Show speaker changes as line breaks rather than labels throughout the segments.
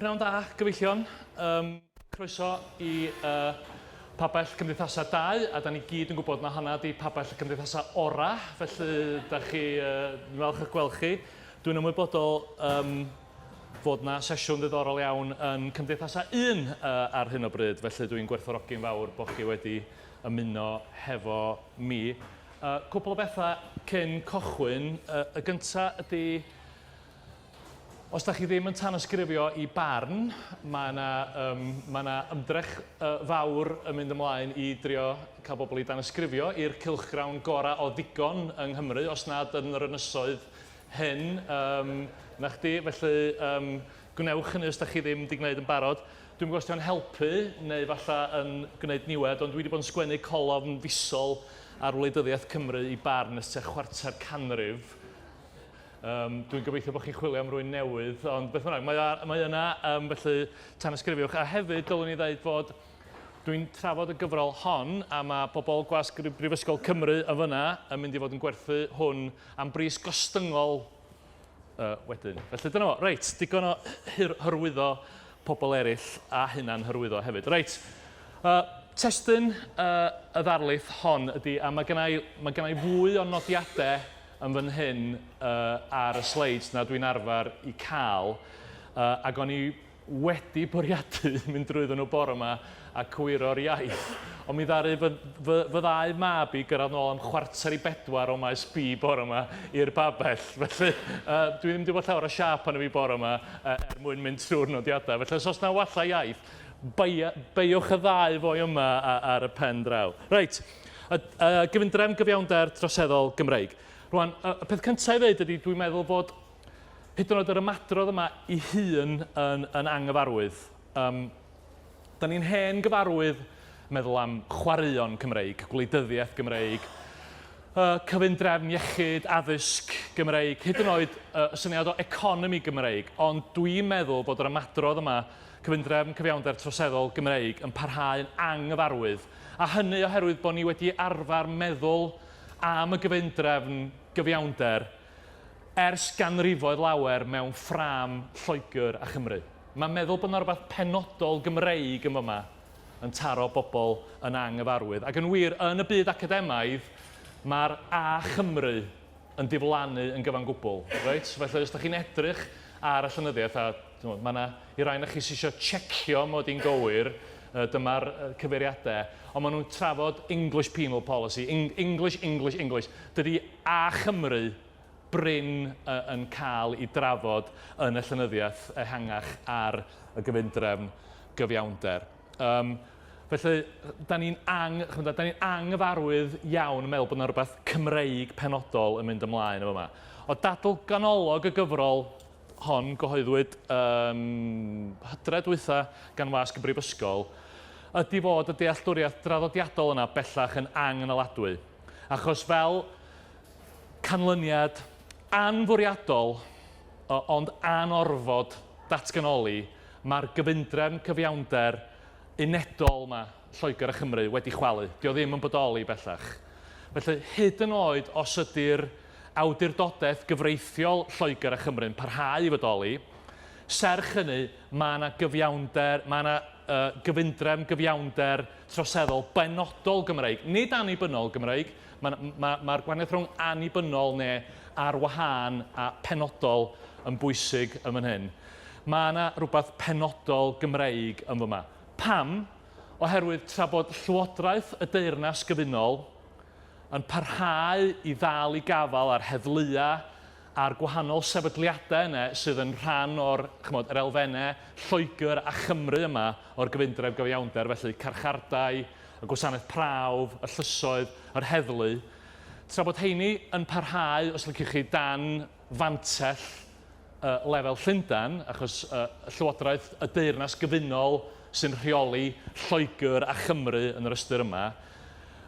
Prynhawn da, gyfeillion. Um, croeso i uh, Pabell Cymdeithasau 2, a da ni gyd yn gwybod na hwnna di Pabell y Cymdeithasau ora, felly da chi, uh, dwi'n falch o'ch gweld chi. Dwi'n ymwybodol um, fod na sesiwn ddiddorol iawn yn Cymdeithasau 1 uh, ar hyn o bryd, felly dwi'n gwerthfawrogi'n fawr bod chi wedi ymuno hefo mi. Uh, cwpl o bethau cyn cychwyn. Uh, y gyntaf ydy Os da chi ddim yn tanysgrifio i Barn, mae yna, um, mae yna ymdrech uh, fawr yn mynd ymlaen i drio cael bobl i danysgrifio i'r cylchgrawn gorau o ddigon yng Nghymru, os nad yn yr ynysoedd hyn. Um, na chdi, felly um, gwnewch hynny os da chi ddim wedi gwneud yn barod. Dwi'm yn gwybod os 'di o'n helpu neu falle yn gwneud niwed, ond dwi wedi bod yn sgwennu colofn fisol ar wleidyddiaeth Cymru i Barn ers tua chwarter canrif. Um, dwi'n gobeithio bod chi'n chwilio am rwy'n newydd, ond beth bynnag, mae, mae yna, um, felly tanysgrifiwch. A hefyd, dylwn i ddeud fod dwi'n trafod y gyfrol hon, a mae pobl Gwasg Brifysgol Cymru yn fyna yn mynd i fod yn gwerthu hwn am bris gostyngol uh, wedyn. Felly dyna fo. Reit, digon o hyrwyddo pobl eraill a hunan hyrwyddo hefyd. Reit, uh, testun uh, y ddarlith hon ydy, a mae gennau, mae gennau fwy o nodiadau yn fan hyn ar y sleids na dwi'n arfer i cael, ac o'n i wedi bwriadu mynd drwyddo nhw bore yma a cywiro'r iaith, ond mi ddaru fy, fy, fy ddau mab i gyrraedd nôl am 3:45 o Maes B bore yma i'r babell. Felly, uh, dwi ddim wedi bod llawer o siâp arno fi bore yma uh, er mwyn mynd trwy'r nodiadau. Felly, os oes na wallau iaith, beiwch y ddau foi yma ar y pen draw. Reit, Y, y gyfundrefn gyfiawnder troseddol Gymreig. Rwan, y, y peth cyntaf i ddeud ydy dwi'n meddwl fod hyd yn oed yr ymadrodd yma i hun yn, yn anghyfarwydd. Um, da ni'n hen gyfarwydd meddwl am chwaraeon Cymreig, gwleidyddiaeth Gymreig, uh, cyfundrefn iechyd, addysg Gymreig, hyd yn oed uh, y syniad o economi Gymreig, ond dwi'n meddwl bod yr ymadrodd yma, cyfundrefn cyfiawnder troseddol Gymreig, yn parhau'n anghyfarwydd. A hynny oherwydd bod ni wedi arfer meddwl am y gyfundrefn gyfiawnder ers ganrifoedd lawer mewn ffrâm Lloegr a Chymru. Mae meddwl bod 'na rywbeth penodol Gymreig yn fama yn taro bobl yn anghyfarwydd. Ac yn wir, yn y byd academaidd, mae'r 'a Chymru' yn diflannu yn gyfan gwbl, reit? Felly, os da chi'n edrych ar y llenyddiaeth, a timod, mae 'na, i rai ohonoch chi sy isio checio mod i'n gywir, dyma'r cyfeiriadau, ond maen nhw'n trafod English penal policy, English, English, English. Dydy a Chymru brin yn cael ei drafod yn y llenyddiaeth ehangach ar y gyfundrefn gyfiawnder. Um, felly, da ni'n ang, chymod, da ni'n anghyfarwydd iawn yn meddwl bod yna rhywbeth Cymreig penodol yn mynd ymlaen efo yma. O dadl ganolog y gyfrol hon gyhoeddwyd um, hydre dwytha gan Wasg y Brifysgol, ydy fod y dealltwriaeth draddodiadol yna bellach yn anghynaladwy. Achos fel canlyniad anfwriadol ond anorfod datganoli, mae'r gyfundrefn cyfiawnder unedol 'ma, Lloegr a Chymru, wedi chwalu. Dio ddim yn bodoli bellach. Felly, hyd yn oed os ydy'r awdurdodaeth gyfreithiol Lloegr a Chymru'n parhau i fodoli, serch hynny, mae 'na gyfiawnder, mae 'na uh, gyfundrefn gyfiawnder troseddol benodol Gymreig, nid annibynnol Gymreig, Mae'r ma, ma gwahaniaeth rhwng annibynnol neu ar wahân a penodol yn bwysig yn fan hyn. Mae yna rhywbeth penodol Gymreig yn fyma. Pam? Oherwydd tra bod Llywodraeth y Deyrnas Gyfunol yn parhau i ddal i gafael ar heddlua a'r gwahanol sefydliadau yna sydd yn rhan o'r, chymod, yr elfennau Lloegr a Chymru yma o'r gyfundrefn gyfiawnder, felly carchardai, y gwasanaeth prawf, y llysoedd, yr heddlu, tra bod heini yn parhau, os liciwch chi, dan fantell uh, lefel Llundain, achos uh, Llywodraeth y Deyrnas Gyfunol sy'n rheoli Lloegr a Chymru yn yr ystyr yma,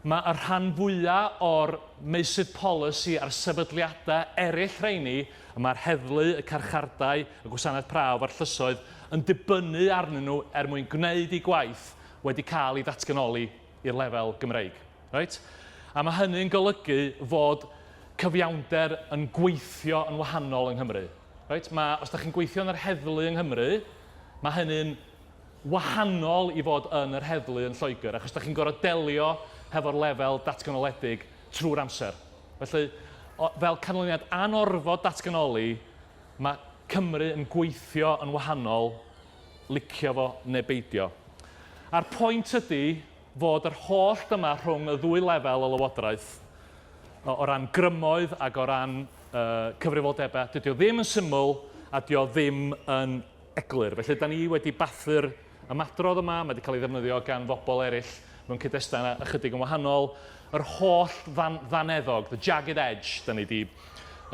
mae y rhan fwyaf o'r meysydd polisi a'r sefydliadau eraill rheini, y mae'r heddlu, y carchardai, y gwasanaeth prawf a'r llysoedd yn dibynnu arnyn nhw er mwyn gwneud eu gwaith wedi cael ei ddatganoli i'r lefel Gymreig. Reit? A mae hynny'n golygu fod cyfiawnder yn gweithio yn wahanol yng Nghymru. Reit? Mae, os da chi'n gweithio yn yr heddlu yng Nghymru, Mae hynny'n wahanol i fod yn yr heddlu yn Lloegr, achos da chi'n gorfod delio hefo'r lefel datganoledig trwy'r amser. Felly, o, fel canlyniad anorfod datganoli, mae Cymru yn gweithio yn wahanol, licio fo neu beidio. A'r pwynt ydy fod yr hollt yma rhwng y ddwy lefel o lywodraeth, o, o ran grymoedd ac o ran uh, cyfrifoldebau, dydy o ddim yn syml a dydy o ddim yn eglur. Felly, da ni wedi bathu'r ymadrodd yma, mae wedi cael ei ddefnyddio gan fobl eraill mewn cyd-destun ychydig yn wahanol. Yr holl ddan ddaneddog, the jagged edge, da ni wedi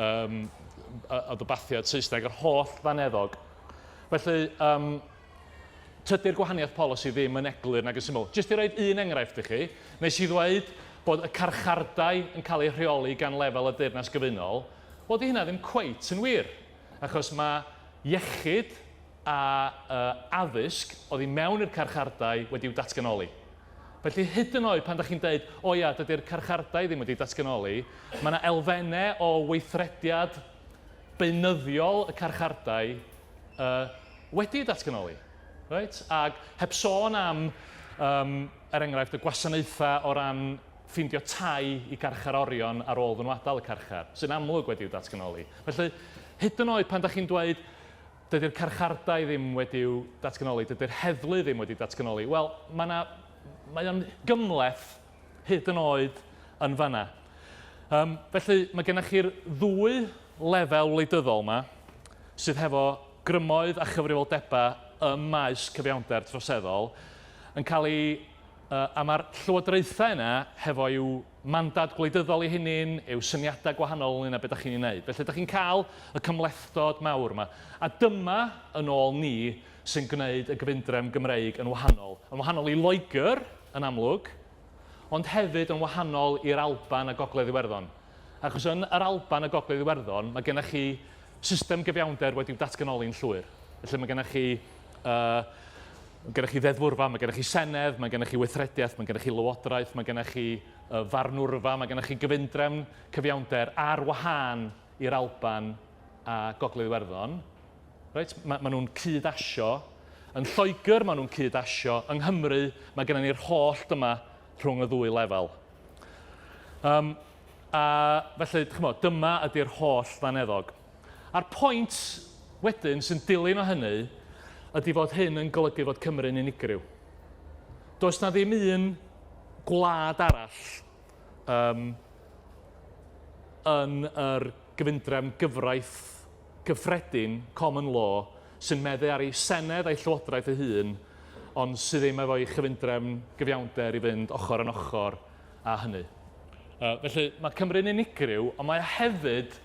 y bathiad Saesneg, yr holl ddaneddog. Felly, tydy'r gwahaniaeth polisi ddim yn eglur nag yn syml. Jyst i roed un enghraifft i chi, nes i ddweud bod y carchardai yn cael eu rheoli gan lefel y Deyrnas Gyfunol. Wel, di hynna ddim cweit yn wir. Achos mae iechyd a addysg oddi mewn i'r carchardai wedi'w datganoli. Felly hyd yn oed pan da chi'n deud, o ia, dydy'r carchardai ddim wedi datganoli, mae yna elfennau o weithrediad beunyddiol y carchardai wedi eu datganoli. Reit? Ac heb sôn am, um, er enghraifft, y gwasanaethau o ran ffeindio tai i garcharorion ar ôl iddyn nhw adael y carchar, sy'n amlwg wedi'w datganoli. Felly, hyd yn oed pan da chi'n dweud, dydy'r carchardai ddim wedi'w datganoli, dydy'r heddlu ddim wedi datganoli, wel, mae 'na, mae o'n gymhleth hyd yn oed yn fanna. Felly, mae gennych chi'r ddwy lefel wleidyddol 'ma sydd hefo grymoedd a chyfrifoldebau ym maes cyfiawnder troseddol yn cael eu A mae'r llywodraethau yna hefo i'w mandad gwleidyddol eu hunain, eu syniadau gwahanol ynglyn â be da chi'n ei wneud. Felly, da chi'n cael y cymhlethdod mawr yma. A dyma, yn ôl ni, sy'n gwneud y gyfundrefn Gymreig yn wahanol. Yn wahanol i Loegr, yn amlwg, ond hefyd yn wahanol i'r Alban a Gogledd Iwerddon. Achos yn yr Alban a Gogledd Iwerddon, mae gennych chi system gyfiawnder wedi'w datganoli'n llwyr. Felly mae gennych chi mae gennych chi ddeddfwrfa, mae gennych chi senedd, mae gennych chi weithrediaeth, mae gennych chi lywodraeth, mae gennych chi farnwrfa, mae gennych chi gyfundrefn cyfiawnder ar wahân i'r Alban a Gogledd Iwerddon. Reit? Ma, ma nhw'n cyd-asio. Yn Lloegr maen nhw'n cyd-asio. Yng Nghymru mae gennym ni'r hollt yma rhwng y ddwy lefel. A felly, ch'mod, dyma ydy'r holl ddaneddog. A'r pwynt wedyn sy'n dilyn o hynny ydy fod hyn yn golygu fod Cymru'n unigryw. Does na ddim un gwlad arall yn yr gyfundrefn gyfraith gyffredin, common law, sy'n meddu ar ei senedd a'i llywodraeth ei hun, ond sydd ddim efo'i chyfundrefn gyfiawnder i fynd ochr yn ochr â hynny. Felly, mae Cymru'n unigryw, ond mae o hefyd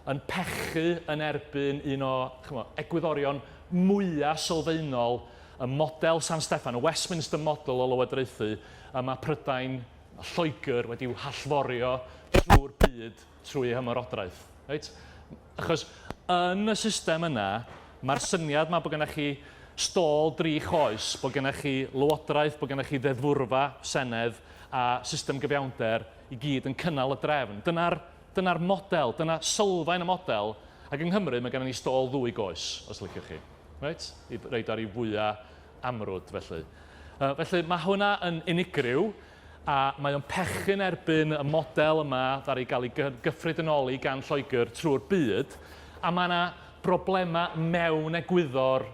yn pechu yn erbyn un o, chimod, egwyddorion mwya' sylfaenol y model San Steffan, y Westminster Model o lywodraethu, y mae Prydain a Lloegr wedi'w hallforio trwy'r byd trwy eu hymerodraeth. Reit? Achos yn y system yna, mae'r syniad 'ma bod gennych chi stôl dri choes, bod gennych chi lywodraeth, bod gennych chi ddeddfwrfa, senedd, a system gyfiawnder i gyd yn cynnal y drefn. Dyna'r dyna model, dyna sylfaen y model, ac yng Nghymru mae gennym ni stôl ddwy goes, os liciwch chi. Reit? I roid ar ei fwya' amrwd, felly. Felly, mae hwnna yn unigryw, a mae o'n pechu'n erbyn y model yma ddaru gael ei gyffredinoli gan Lloegr trwy'r byd, a mae yna broblemau mewn egwyddor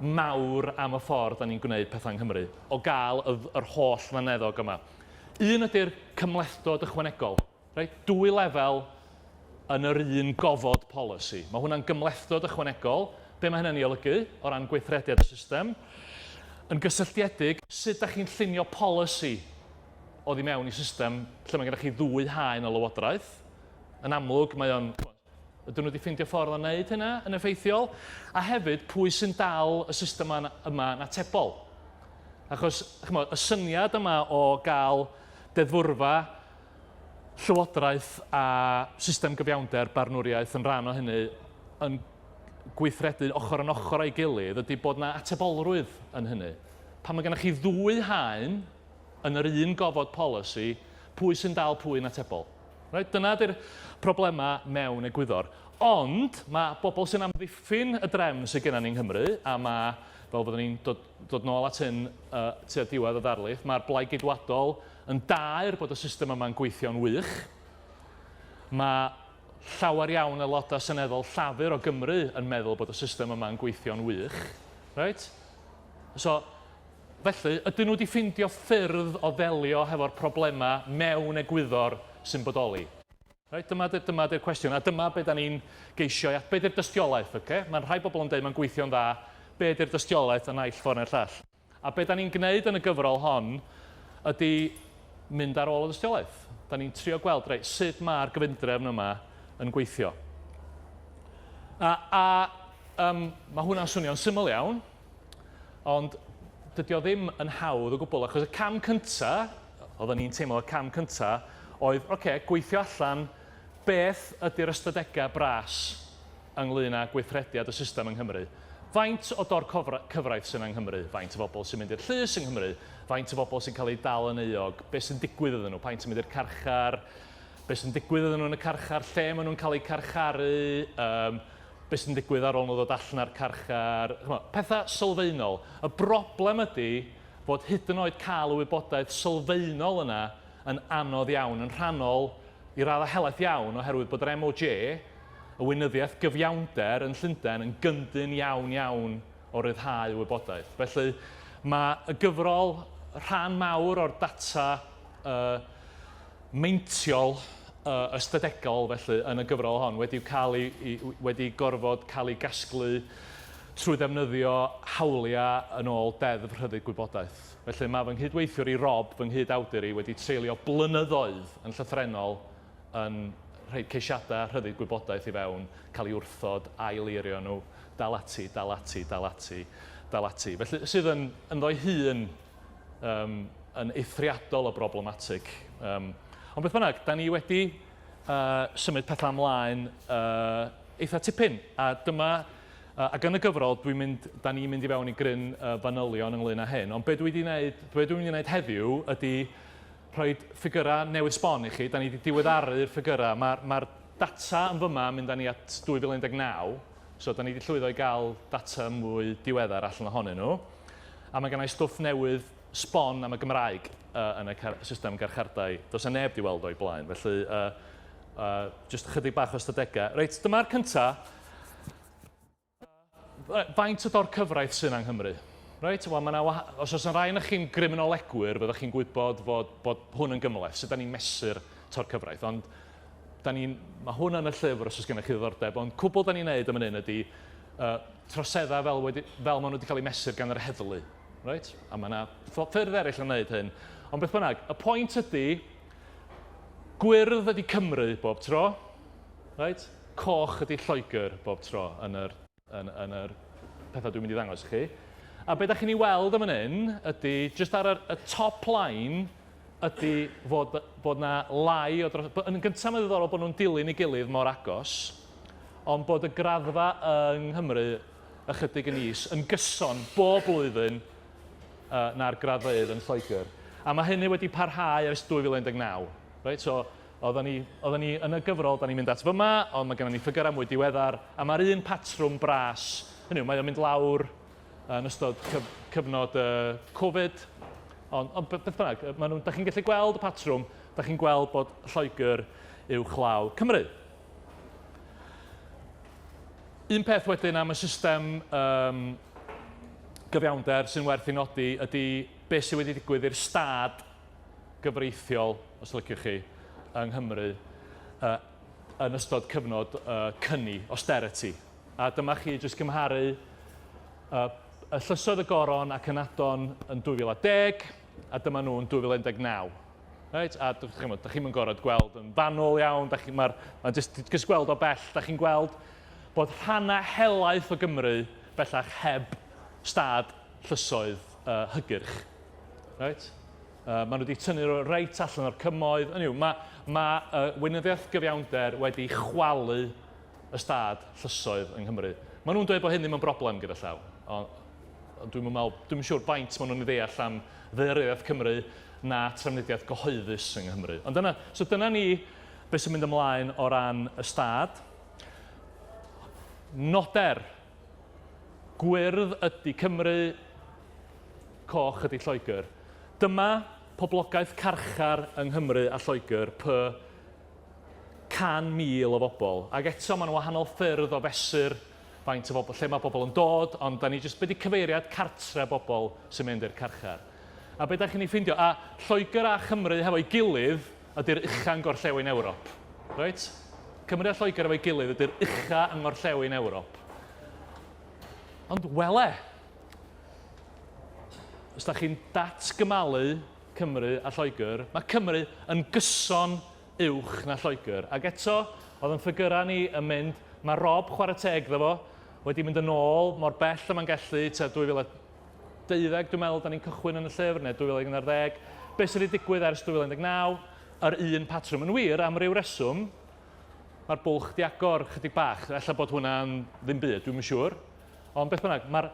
mawr am y ffordd da ni'n gwneud pethau yng Nghymru, o gael y, yr holl ddaneddog yma. Un ydy'r cymhlethdod ychwanegol. Reit, dwy lefel yn yr un gofod polisi. Mae hwnna'n gymhlethdod ychwanegol. Be mae hynny'n ei olygu o ran gweithrediad y system? Yn gysylltiedig, sut dach chi'n llunio polisi oddi mewn i system lle mae gennych chi ddwy haen o lywodraeth? Yn amlwg, mae o'n... Ydyn nhw wedi ffeindio ffordd o wneud hynna yn effeithiol? A hefyd, pwy sy'n dal y system yma yn atebol? Achos, chimod, y syniad yma o gael deddfwrfa, llywodraeth a system gyfiawnder barnwriaeth yn rhan o hynny yn gweithredu ochr yn ochr â'i gilydd ydy bod 'na atebolrwydd yn hynny. Pan mae gennych chi ddwy haen yn yr un gofod polisi, pwy sy'n dal pwy yn atebol? Reit, dyna ydy'r problemau mewn egwyddor. Ond mae bobl sy'n amddiffyn y drefn sydd gennym ni yng Nghymru, a mae fel fyddwn ni'n dod, dod nôl at hyn tua diwedd y ddarlith, mae'r Blaid Geidwadol yn daer bod y system yma'n gweithio'n wych. Mae llawer iawn aelodau seneddol Llafur o Gymru yn meddwl bod y system yma'n gweithio'n wych. Reit? So, felly, ydyn nhw wedi ffeindio ffyrdd o ddelio hefo'r problemau mewn egwyddor sy'n bodoli? Reit, dyma 'di'r dyma 'di'r cwestiwn, a dyma be da ni'n geisio i... Be 'di'r dystiolaeth, ocê? Mae'n rhai bobl yn deud mae'n gweithio'n dda, be 'di'r dystiolaeth y naill ffordd neu'r llall? A be da ni'n gwneud yn y gyfrol hon ydy mynd ar ôl y dystiolaeth. Da ni'n trio gweld, reit, sut mae'r gyfundrefn yma yn gweithio. A, a um, mae hwnna'n swnio'n syml iawn, ond dydy o ddim yn hawdd o gwbl, achos y cam cynta, oedden ni'n teimlo y cam cynta, oedd, oce, okay, gweithio allan beth ydy'r ystadegau bras ynglyn â gweithrediad y system yng Nghymru. Faint o dor cyfraith sy'n yng Nghymru? Faint o bobl sy'n mynd i'r llys yng Nghymru? Faint o bobl sy'n cael eu dal yn euog? Be sy'n digwydd iddyn nhw? Faint sy'n mynd i'r carchar? Be sy'n digwydd iddyn nhw yn y carchar? Lle maen nhw'n cael eu carcharu? Um, be sy'n digwydd ar ôl nhw ddod allan o'r carchar? Chimod, pethau sylfaenol. Y broblem ydy fod hyd yn oed cael y wybodaeth sylfaenol yna yn anodd iawn, yn rhannol i raddau helaeth iawn oherwydd bod yr MOJ, y Weinyddiaeth Gyfiawnder yn Llundain, yn gyndyn iawn iawn o ryddhau wybodaeth. Felly mae y gyfrol, rhan mawr o'r data uh, meintiol ystadegol felly yn y gyfrol hon wedi cael ei, i, wedi gorfod cael ei gasglu trwy ddefnyddio hawliau yn ôl Deddf Rhyddid Gwybodaeth. Felly mae fy nghydweithiwr i Rob, fy nghyd-awdur i, wedi treulio blynyddoedd yn llythrennol yn rhoi ceisiadau rhyddid gwybodaeth i fewn, cael ei wrthod, ail-eirio nhw, dal ati, dal ati, dal ati, dal ati. Felly, sydd yn ynddo'i hun um, yn eithriadol o broblematig. Um, ond beth bynnag, da ni wedi symud pethau ymlaen eitha tipyn, a dyma, ac yn y gyfrol, dwi'n mynd, da ni'n mynd i fewn i gryn fanylion ynglyn â hyn, ond be dwi wedi wneud, be dwi'n mynd i wneud heddiw ydy rhoi ffigurau newydd sbon i chi, da ni wedi diweddaru'r ffigurau, mae'r ma data yn fyma yn mynd â ni at 2019, so da ni wedi llwyddo i gael data mwy diweddar allan ohonyn nhw. A mae gennau stwff newydd sbon am y Gymraeg uh, yn y system garchardai. Does 'na neb 'di weld o'i blaen, felly uh, uh, just chydig bach o ystadegau. Reit, dyma'r cynta. Faint o dor cyfraith sy'n yng Nghymru? Reit, wel, mae os oes yna rai ohonoch chi'n griminolegwyr, fyddwch chi'n gwybod fod, bod hwn yn gymhleth, sut da ni'n mesur tor cyfraith, ond da ni'n, mae hwn yn y llyfr os oes gennych chi ddiddordeb, ond cwbl da ni'n neud am hyn ydy troseddau fel, wedi, fel maen nhw wedi cael eu mesur gan yr heddlu. Right? A mae yna ffyrdd eraill yn wneud hyn. Ond beth bynnag, y pwynt ydy, gwyrdd ydy Cymru bob tro, right? Coch ydy Lloegr bob tro yn yr, yn, yn yr pethau dwi'n mynd i ddangos i chi. A be da chi'n ei weld am hyn ydy, just ar y, y top line, ydy fod, bod na lai o dros... Yn gyntaf mae'n ddiddorol bod nhw'n dilyn ei gilydd mor agos, ond bod y graddfa yng Nghymru ychydig yn is, yn gyson, bob blwyddyn, uh, na'r graddfeydd yn Lloegr. A mae hynny wedi parhau ers 2019. Right? So, oedden ni, oedden ni yn y gyfrol, da ni'n mynd at fyma, ond mae gennym ni ffigurau mwy diweddar, a mae'r un patrwm bras, hynny yw, mae o'n mynd lawr yn ystod cyf cyfnod uh, Covid, ond, ond beth bynnag, maen nhw, da chi'n gallu gweld y patrwm, da chi'n gweld bod Lloegr uwchlaw Cymru. Un peth wedyn am y system um, gyfiawnder sy'n werth ei nodi ydy beth sydd wedi digwydd i'r stad gyfreithiol, os liciwch chi, yng Nghymru uh, yn ystod cyfnod uh, cyni, austerity. A dyma chi jyst cymharu uh, y llysoedd y goron ac ynadon yn 2010, a dyma nhw yn 2019. Reit, a dych chi'n da chi'm yn gorfod gweld yn fanwl iawn, da chi, mae'r, ma jyst, jyst gweld o bell, da chi'n gweld bod rhannau helaeth o Gymru bellach heb stad llysoedd uh, hygyrch. Reit? Uh, maen nhw wedi tynnu nhw reit allan o'r cymoedd. Hynny yw, mae, mae uh, Weinyddiaeth Gyfiawnder wedi chwalu y stad llysoedd yng Nghymru. Maen nhw'n dweud bod hyn ddim yn broblem gyda llaw. Ond ond dwi'm yn meddwl, dwi'm yn siŵr faint maen nhw'n ei ddeall am ddaearyddiaeth Cymru na trafnidiaeth gyhoeddus yng Nghymru. Ond dyna, so dyna ni beth sy'n mynd ymlaen o ran y stad. Noder. Gwyrdd ydy Cymru, coch ydy Lloegr. Dyma poblogaeth carchar yng Nghymru a Lloegr per 100,000 o bobl. Ac eto, mae 'na wahanol ffyrdd o fesur faint o bobl, lle mae bobl yn dod, ond da ni jyst, be 'di cyfeiriad cartre bobl sy'n mynd i'r carchar? A be da chi'n ei ffeindio, a Lloegr a Chymru hefo'i gilydd ydy'r ucha yn gorllewin Ewrop. Reit? Cymru a Lloegr efo'i gilydd ydy'r ucha yng ngorllewin Ewrop. Ond wele, os da chi'n datgymalu Cymru a Lloegr, mae Cymru yn gyson uwch na Lloegr. Ac eto, oedd yn ffigyrau ni yn mynd, mae Rob, chwarae teg iddo fo, wedi mynd yn ôl mor bell â mae'n gallu, tua 2012 dwi'n meddwl, da ni'n cychwyn yn y llyfr, neu 2011. Be sydd wedi digwydd ers 2019? Yr un patrwm. Yn wir, am ryw reswm, mae'r bwlch di agor chydig bach. Ella bod hwnna'n ddim byd, dwi'm yn siŵr. Ond beth bynnag, mae'r,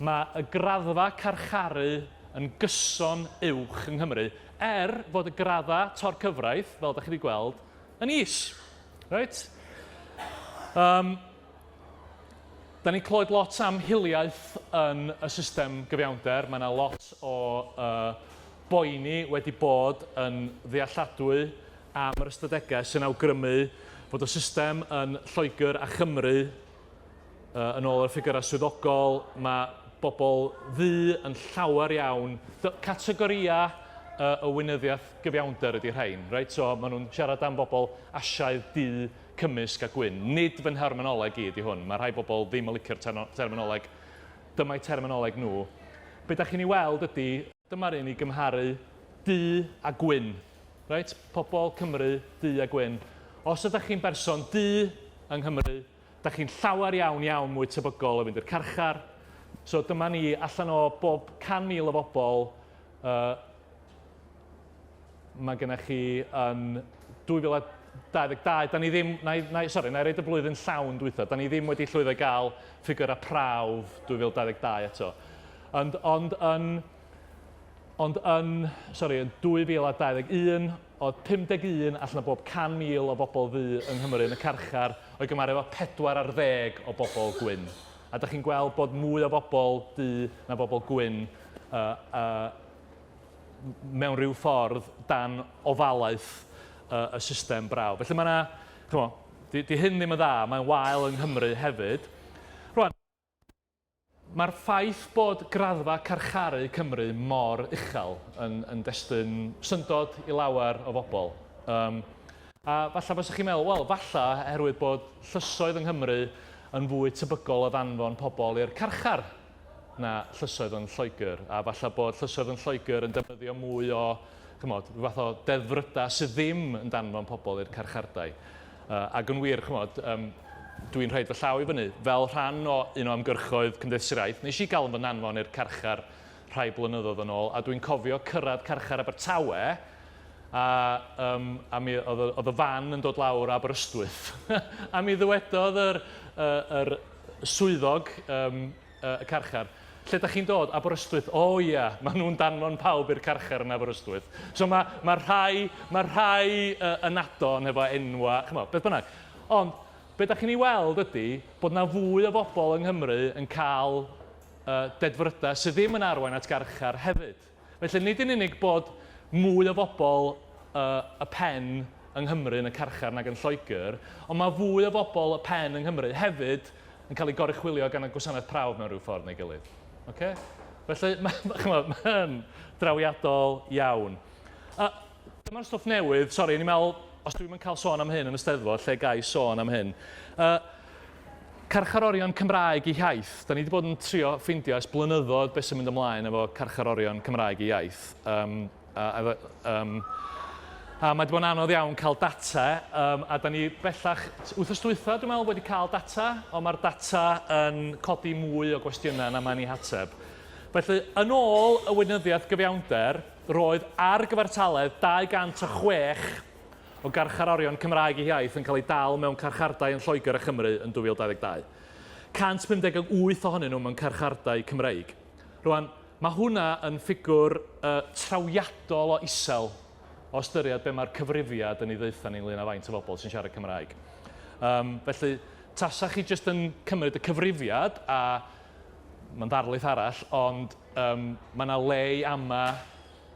mae y graddfa carcharu yn gyson uwch yng Nghymru, er fod y graddfa tor-cyfraith, fel da chi wedi gweld, yn is. Reit? Um, da ni'n clywed lot am hiliaeth yn y system gyfiawnder. Mae yna lot o uh, boeni wedi bod yn ddealladwy am yr ystadegau sy'n awgrymu fod y system yn Lloegr a Chymru Yn ôl yr ffigyrau swyddogol, mae bobl ddu yn llawer iawn... Categorïau y weinyddiaeth gyfiawnder ydy rhain, reit? So maen nhw'n siarad am bobl Asiaidd, du, cymysg a gwyn. Nid fy nherminoleg i ydy hwn. Mae rhai bobl ddim yn licio'r terminoleg. Dyma'i terminoleg nhw. Be da chi'n ei weld ydy, dyma'r un i gymharu du a gwyn. Reit? Pobl Cymru, du a gwyn. Os ydych chi'n berson du yng Nghymru, Dach chi'n llawer iawn, iawn mwy tebygol o fynd i'r carchar. So dyma ni, allan o bob 100,000 o bobl, uh, mae gennych chi yn 2022, da ni ddim, na, na, sori, na i reid y blwyddyn llawn dwytha, da ni ddim wedi llwyddo i gael ffigurau prawf 2022 eto. Ond, ond yn Ond yn, sori, yn 2021, oedd 51 allan o bob 100,000 o bobl ddu yng Nghymru yn y carchar o'i gymharu efo 4 ar ddeg o bobl gwyn. A dych chi'n gweld bod mwy o bobl du na bobl gwyn uh, uh, mewn rhyw ffordd dan ofalaeth uh, y system brawf. Felly mae yna, chymod, di, di hyn ddim yn dda, mae'n wael yng Nghymru hefyd. Rwan, Mae'r ffaith bod graddfa carcharu Cymru mor uchel yn yn destun syndod i lawer o bobl. Yym, a falle faswch chi'n meddwl, wel, falle oherwydd bod llysoedd yng Nghymru yn fwy tebygol o ddanfon pobl i'r carchar na llysoedd yn Lloegr, a falle bod llysoedd yn Lloegr yn defnyddio mwy o, chimod, rhyw fath o deddfrydau sydd ddim yn danfon pobl i'r carchardai. Ac yn wir, chimod, yym, dwi'n rhoid fy llaw i fyny, fel rhan o un o ymgyrchoedd Cymdeithas yr Iaith, nes i gael fy nanfon i'r carchar rhai blynyddoedd yn ôl, a dwi'n cofio cyrraedd carchar Abertawe, a, um, a mi oedd, oedd y fan yn dod lawr Aberystwyth, a mi ddywedodd yr, uh, yr swyddog um, y carchar, lle da chi'n dod? Aberystwyth. O ia, maen nhw'n danfon pawb i'r carchar yn Aberystwyth. So mae, mae rhai, mae rhai uh, ynadon hefo enwa, chymod, beth bynnag. Ond, be da chi'n ei weld ydy bod na fwy o bobl yng Nghymru yn cael uh, dedfrydau sydd ddim yn arwain at garchar hefyd. Felly nid yn unig bod mwy o bobl uh, y pen yng Nghymru yn y carchar nag yn Lloegr, ond mae fwy o bobl y pen yng Nghymru hefyd yn cael eu goruchwylio gan y gwasanaeth prawf mewn rhyw ffordd neu gilydd. Okay? Felly, mae'n ma drawiadol iawn. Uh, dyma'r stwff newydd, sori, ni'n meddwl, os dwi'n cael sôn am hyn yn y Steddfod, lle gai sôn am hyn? Uh, carcharorion Cymraeg i iaith. Da ni wedi bod yn trio ffeindio ers blynyddoedd beth sy'n mynd ymlaen efo carcharorion Cymraeg i iaith. Um, a, um, a mae wedi bod yn anodd iawn cael data, um, a da ni bellach, wythnos dwytha dwi'n meddwl, wedi cael data, ond mae'r data yn codi mwy o gwestiynau na mae'n ei hateb. Felly, yn ôl y weinyddiaeth gyfiawnder, roedd ar gyfartaledd 206 o garcharorion Cymraeg eu hiaith yn cael eu dal mewn carchardai yn Lloegr a Chymru yn 2022. 158 ohonyn nhw mewn carchardai Cymreig. Rwan, mae hwnna yn ffigwr uh, trawiadol o isel o ystyried be mae'r cyfrifiad yn ei ddeutha ni ynglyn â faint o bobl sy'n siarad Cymraeg. Um, felly, tasa chi jyst yn cymryd y cyfrifiad a Mae'n ddarlith arall, ond um, mae yna le i ama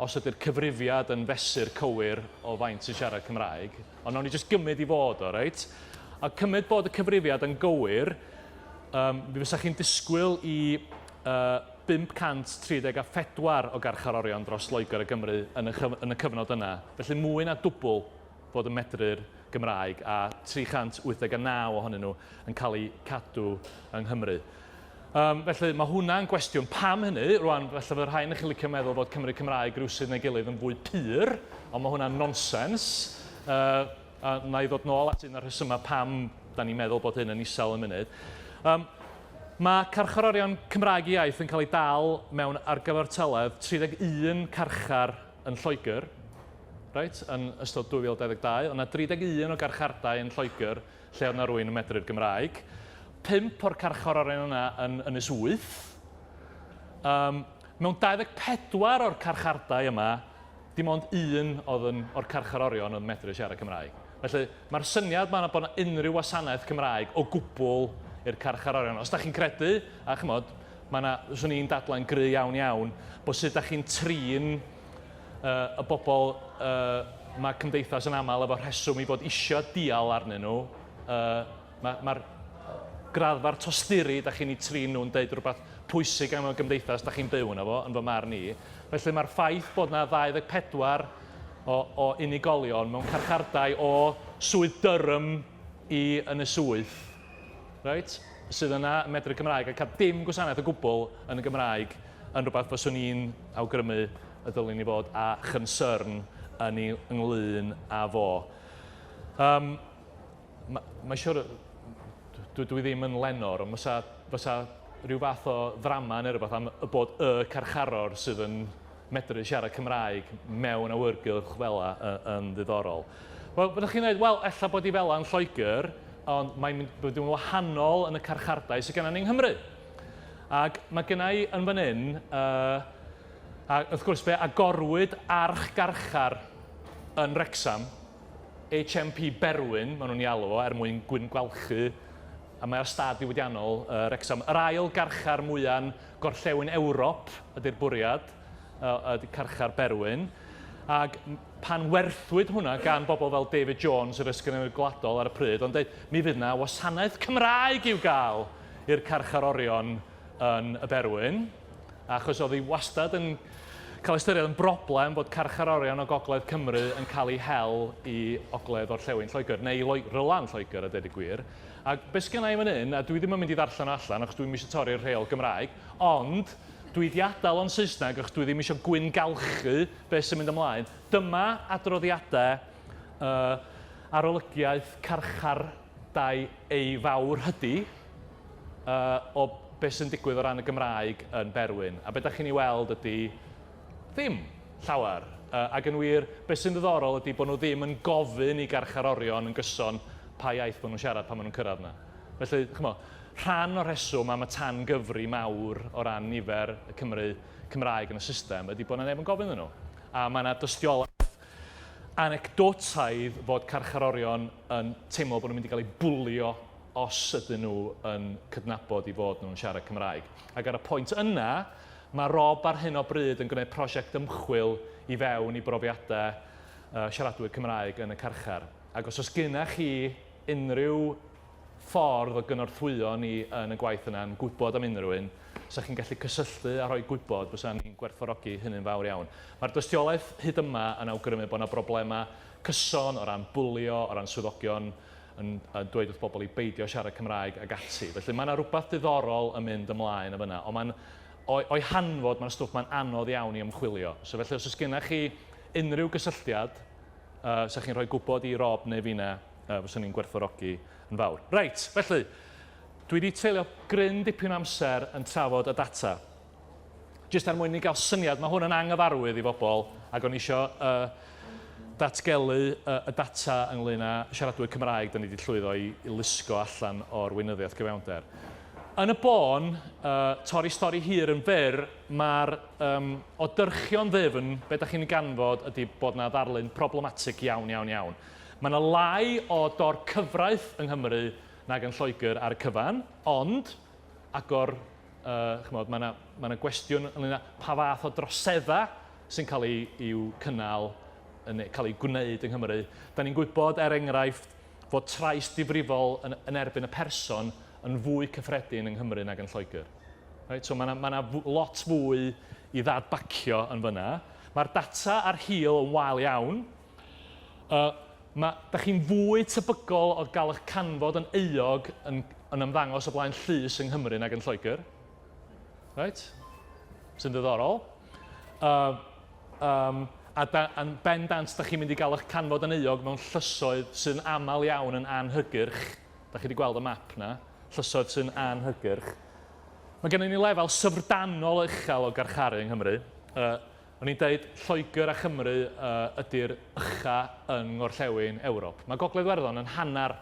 os ydy'r cyfrifiad yn fesur cywir o faint sy'n siarad Cymraeg. Ond nawn ni jyst gymryd i fod o, reit? A cymryd bod y cyfrifiad yn gywir, um, mi fysa chi'n disgwyl i uh, 534 o garcharorion dros Loegr a Gymru yn y, yn y cyfnod yna. Felly mwy na dwbl fod yn medru'r Gymraeg a 389 ohonyn nhw yn cael eu cadw yng Nghymru. Um, felly mae hwnna'n gwestiwn. Pam hynny? Rwan, felly fydd rhai yn chi licio meddwl bod Cymru Cymraeg rhywsut neu gilydd yn fwy pur, ond mae hwnna'n nonsens. Uh, a na i ddod nôl at un o'r rhesymau pam da ni'n meddwl bod hyn yn isel yn munud. Um, mae carcharorion Cymraeg iaith yn cael eu dal mewn argyfartaledd 31 carchar yn Lloegr, reit, yn ystod 2022. Oedd 'na 31 o garchardai yn Lloegr lle oedd 'na rywun yn medru'r Gymraeg. Pump o'r carcharorion yna yn Ynys Wyth. Um, mewn 24 o'r carchardai yma, dim ond un oedd yn, o'r carcharorion yn medru siarad Cymraeg. Felly, mae'r syniad 'ma bod 'na unrhyw wasanaeth Cymraeg o gwbl i'r carcharorion. Os da chi'n credu, a chymod, mae 'na, 'swn i'n dadlau'n gry iawn iawn, bod sut da chi'n trin uh, y bobl uh, mae cymdeithas yn aml efo rheswm i fod isio dial arnyn nhw, uh, mae'r ma graddfa'r tosturi da chi'n ei trin nhw'n deud rhywbeth pwysig am y gymdeithas da chi'n byw yno fo, yn fy marn i. Felly mae'r ffaith bod na 24 o, o unigolion mewn carchardai o Swydd Durham i Ynys Wyth, reit, sydd yna yn medru Cymraeg a cael dim gwasanaeth o gwbl yn y Gymraeg yn rhywbeth fyswn i'n awgrymu y dylwn ni fod â chynsyrn yn ei ynglyn â fo. Um, mae ma siwr, dwi, dwi ddim yn lenor, ond fysa, fysa rhyw fath o ddrama neu rhywbeth am y bod y carcharor sydd yn medru siarad Cymraeg mewn awyrgylch fela yn ddiddorol. Wel, byddwch chi'n dweud, wel, ella bod hi fela yn Lloegr, ond mae'n mynd bod yn wahanol yn y carchardai sydd gennym ni yng Nghymru. Ac mae genna i yn fan hyn, uh, a wrth gwrs fe agorwyd arch garchar yn Wrecsam, HMP Berwyn, maen nhw'n ei alw fo, er mwyn gwyn gwalchu, a mae ar stad diwydiannol uh, Wrecsam. Yr ail garchar mwya'n gorllewin Ewrop ydy'r bwriad, uh, ydy carchar Berwyn. Ac pan werthwyd hwnna gan bobl fel David Jones, yr Ysgrifennydd Gwladol ar y pryd, o'n dweud, mi fydd 'na wasanaeth Cymraeg i'w gael i'r carcharorion yn y Berwyn, achos oedd hi wastad yn cael ei ystyried yn broblem bod carcharorion o Gogledd Cymru yn cael eu hel i Ogledd Orllewin Lloegr, neu i Loegr, Lloegr a dweud y gwir. Ac be sgynna i fan hyn, a dwi ddim yn mynd i ddarllen o allan achos dwi'm eisiau torri'r rheol Gymraeg, ond dwi 'di adael o'n Saesneg achos dwi ddim eisiau gwyngalchu beth sy'n mynd ymlaen. Dyma adroddiadau uh, arolygiaeth carchardai ei fawrhydi uh, o beth sy'n digwydd o ran y Gymraeg yn Berwyn. A beth da chi'n ei weld ydy ddim llawer. Uh, ac yn wir, beth sy'n ddiddorol ydy bod nhw ddim yn gofyn i garcharorion yn gyson pa iaith maen nhw'n siarad pan maen nhw'n cyrraedd yna. Felly, chymod, rhan o'r rheswm am y tan gyfri mawr o ran nifer y Cymry Cymraeg yn y system ydy bod 'na neb yn gofyn iddyn nhw. A mae 'na dystiolaeth anecdotaidd fod carcharorion yn teimlo bod nhw'n mynd i gael eu bwlio os ydyn nhw yn cydnabod i fod nhw'n siarad Cymraeg. Ac ar y pwynt yna, mae Rob ar hyn o bryd yn gwneud prosiect ymchwil i fewn i brofiadau uh, siaradwyr Cymraeg yn y carchar. Ac os oes gennych chi unrhyw ffordd o gynorthwyo ni yn y gwaith yna, yn gwybod am unrhyw un, 'sa chi'n gallu cysylltu a rhoi gwybod, fysa ni'n gwerthfawrogi hynny'n fawr iawn. Mae'r dystiolaeth hyd yma yn awgrymu bod 'na broblemau cyson o ran bwlio, o ran swyddogion yn yn dweud wrth bobl i beidio siarad Cymraeg ac ati. Felly mae 'na rywbeth diddorol yn mynd ymlaen yn fan'na, ond mae'n o'i o'i hanfod mae'r stwff 'ma'n anodd iawn i ymchwilio. So felly os oes gennych chi unrhyw gysylltiad, uh, 'sa chi'n rhoi gwybod i Rob neu finna, uh, fyswn i'n gwerthfawrogi yn fawr. Reit, felly, dwi wedi treulio gryn dipyn o amser yn trafod y data. Jyst er mwyn ni gael syniad, mae hwn yn anghyfarwydd i bobl, ac o'n i eisiau uh, datgelu uh, y data ynglyn â siaradwyr Cymraeg da ni wedi llwyddo i, i lusgo allan o'r weinyddiaeth gyfiawnder. Yn y bôn, uh, torri stori hir yn fyr, mae'r um, o dyrchio'n ddyfn, be da chi'n ei ganfod ydy bod na ddarlun problematig iawn, iawn, iawn. Mae 'na lai o dor cyfraith yng Nghymru nag yn Lloegr ar y cyfan, ond agor Chimod, mae yna ma 'na gwestiwn ynglyn â pa fath o droseddau sy'n cael eu i'w cynnal, yn cael eu gwneud yng Nghymru. Da ni'n gwybod, er enghraifft, fod trais difrifol yn, yn erbyn y person yn fwy cyffredin yng Nghymru nag yn Lloegr. Right? So mae yna ma 'na lot fwy i ddadbacio yn fyna. Mae'r data ar hil yn wael iawn. Mae, da chi'n fwy tebygol o gael eich canfod yn euog yn, yn ymddangos o blaen llys yng Nghymru nag yn Lloegr. Right? Sy'n ddiddorol. Um, a da, yn bendant, da chi'n mynd i gael eich canfod yn euog mewn llysoedd sy'n aml iawn yn anhygyrch. Da chi wedi gweld y map na. Llysoedd sy'n anhygyrch. Mae gennym ni lefel syfrdanol uchel o garcharu yng Nghymru. O'n i'n deud Lloegr a Chymru ydy'r ucha yng ngorllewin Ewrop. Mae Gogledd Iwerddon yn hanner,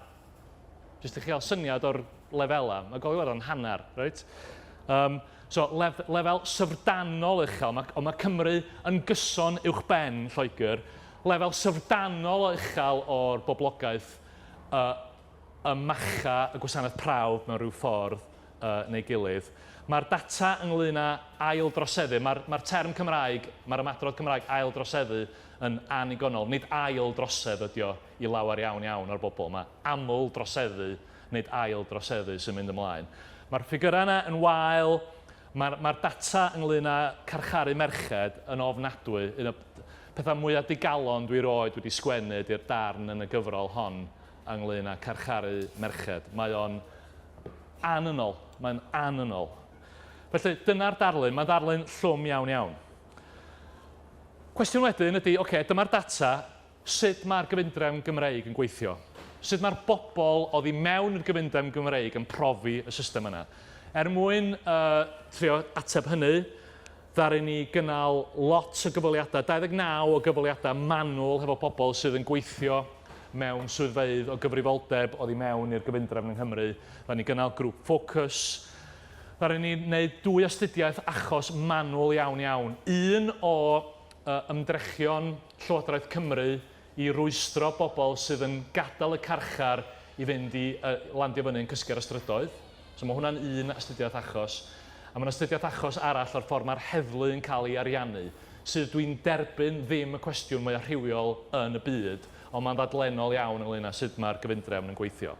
jyst i chi gael syniad o'r lefelau, mae Gogledd Iwerddon yn hanner, reit? Um, so, lef, lefel syfrdanol uchel, mae, ond mae Cymru yn gyson uwchben Lloegr, lefel syfrdanol o uchel o'r boblogaeth ym macha y gwasanaeth prawf mewn rhyw ffordd neu gilydd. Mae'r data ynglŷn â ail-droseddu, mae'r mae'r term Cymraeg, mae'r ymadrodd Cymraeg ail-droseddu yn annigonol. Nid ail drosedd ydi o i lawer iawn iawn o'r bobl. Mae aml-droseddu, nid ail-droseddu sy'n mynd ymlaen. Mae'r ffigyrau yna yn wael. Mae'r mae'r data ynglŷn â carcharu merched yn ofnadwy. Un o pethau mwyaf digalon dwi 'rioed wedi sgwennu ydi'r darn yn y gyfrol hon ynglŷn â carcharu merched. Mae o'n anynol. Mae'n anynol. Felly, dyna'r darlun. Mae'n ddarlun llwm iawn iawn. Cwestiwn wedyn ydy, oce, okay, dyma'r data, sut mae'r gyfundrefn Gymreig yn gweithio? Sut mae'r bobl oddi mewn i'r gyfundrefn Gymreig yn profi y system yna? Er mwyn uh, trio ateb hynny, ddaru ni gynnal lot o gyfweliadau, 29 o gyfweliadau manwl hefo pobl sydd yn gweithio mewn swyddfeydd o gyfrifoldeb oddi mewn i'r gyfundrefn yng Nghymru. Ddaru ni gynnal grŵp ffocws. Ddaru ni wneud dwy astudiaeth achos manwl iawn iawn. Un o ymdrechion Llywodraeth Cymru i rwystro bobl sydd yn gadael y carchar i fynd i landio fyny yn cysgu ar y strydoedd. So mae hwnna'n un astudiaeth achos. A mae'n astudiaeth achos arall o'r ffordd mae'r heddlu yn cael ei ariannu, sydd dwi'n derbyn ddim y cwestiwn mwyaf rhywiol yn y byd, ond mae'n ddadlennol iawn ynglyn â sut mae'r gyfundrefn yn gweithio.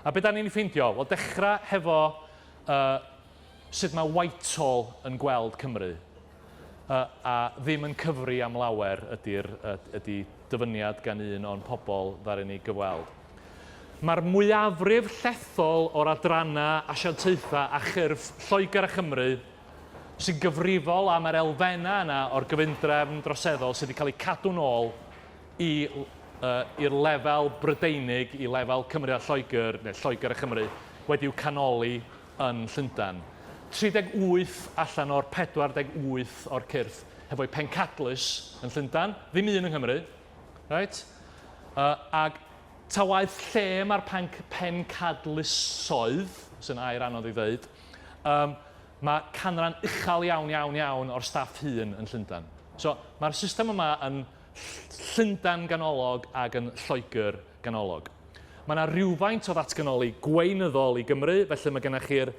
A be da ni'n ei ffeindio? Wel, dechrau hefo uh, sut mae Whitehall yn gweld Cymru. A ddim yn cyfri am lawer ydy'r ydy dyfyniad gan un o'n pobl ddaru ni gyfweld. Mae'r mwyafrif llethol o'r adrannau, asiantaethau a chyrff Lloegr a Chymru sy'n gyfrifol am yr elfennau yna o'r gyfundrefn droseddol sydd wedi cael eu cadw'n ôl i i'r lefel Brydeinig, i lefel Cymru a Lloegr, neu Lloegr a Chymru, wedi'w canoli yn Llundain. 38 allan o'r 48 o'r cyrff hefo'u pencadlys yn Llundain, ddim un yng Nghymru, reit? Ac ta waeth lle mae'r pencadlysoedd, sy'n air anodd i ddeud, um, mae canran uchel iawn, iawn, iawn o'r staff hŷn yn Llundain. So, mae'r system yma yn Llundain ganolog ac yn Lloegr ganolog. Mae yna rywfaint o ddatganoli gweinyddol i Gymru, felly mae gennych chi'r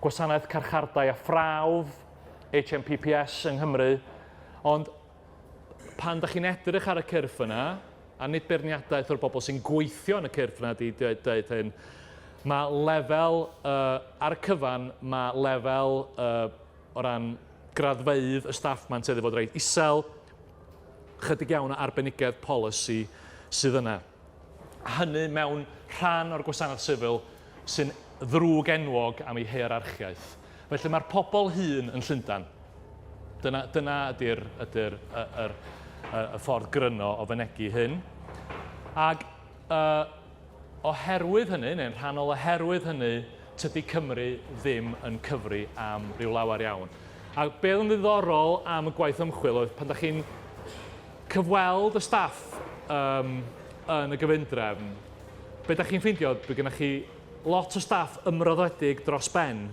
Gwasanaeth Carchardai a Phrawf, HMPPS yng Nghymru, ond pan da chi'n edrych ar y cyrff yna, a nid beirniadaeth o'r bobl sy'n gweithio yn y cyrff yna di dweud hyn, mae lefel, uh, ar y cyfan, mae lefel uh, o ran graddfeydd y staff ma'n tueddu fod reit isel, chydig iawn o arbenigedd polisi sydd yna. A hynny mewn rhan o'r gwasanaeth sifil sy'n ddrwg enwog am ei heirarchiaeth. Felly mae'r pobl hŷn yn Llundain. Dyna, dyna ydy'r, ydy'r, y, yr, y, y ffordd gryno o fynegi hyn. Ac uh, oherwydd hynny, neu'n rhannol oherwydd hynny, tydi Cymru ddim yn cyfri am ryw lawer iawn. A be oedd yn ddiddorol am y gwaith ymchwil oedd pan da chi'n cyfweld y staff um, yn y gyfundrefn, be da chi'n ffeindio, bod gennych chi lot o staff ymroddedig dros ben,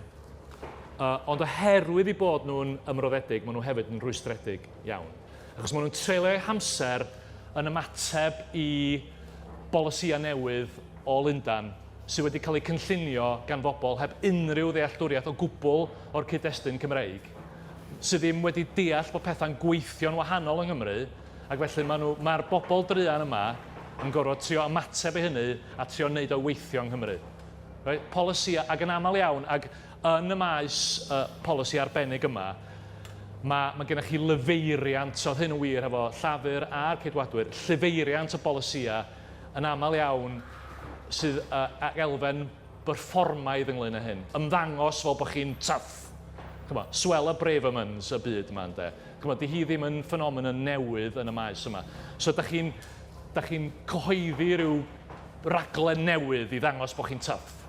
ond oherwydd eu bod nhw'n ymroddedig, maen nhw hefyd yn rhwystredig iawn. Achos maen nhw'n treulio eu hamser yn ymateb i bolisïau newydd o Lundain. sydd wedi cael eu cynllunio gan bobl heb unrhyw ddealltwriaeth o gwbl o'r cyd-destun Cymreig, sydd ddim wedi deall bod pethau'n gweithio'n wahanol yng Nghymru, ac felly maen nhw, mae'r bobl druan yma yn gorfod trio ymateb i hynny a trio wneud o weithio yng Nghymru. Reit? Polisïau, ac yn aml iawn, ac yn y maes uh, polisi arbennig yma, mae, mae gennych chi lyfeiriant, oedd hyn yn wir efo Llafur a'r Ceidwadwyr, llifeiriant o bolisïau yn aml iawn sydd uh, ag elfen berfformaidd ynglyn â hyn. Ymddangos fel bod chi'n tough. Chymod, Suella Bravermans y byd yma, ynde. Chymod, di hi ddim yn ffenomenon newydd yn y maes yma. So, da chi'n da chi'n cyhoeddi rhyw raglen newydd i ddangos bod chi'n tough.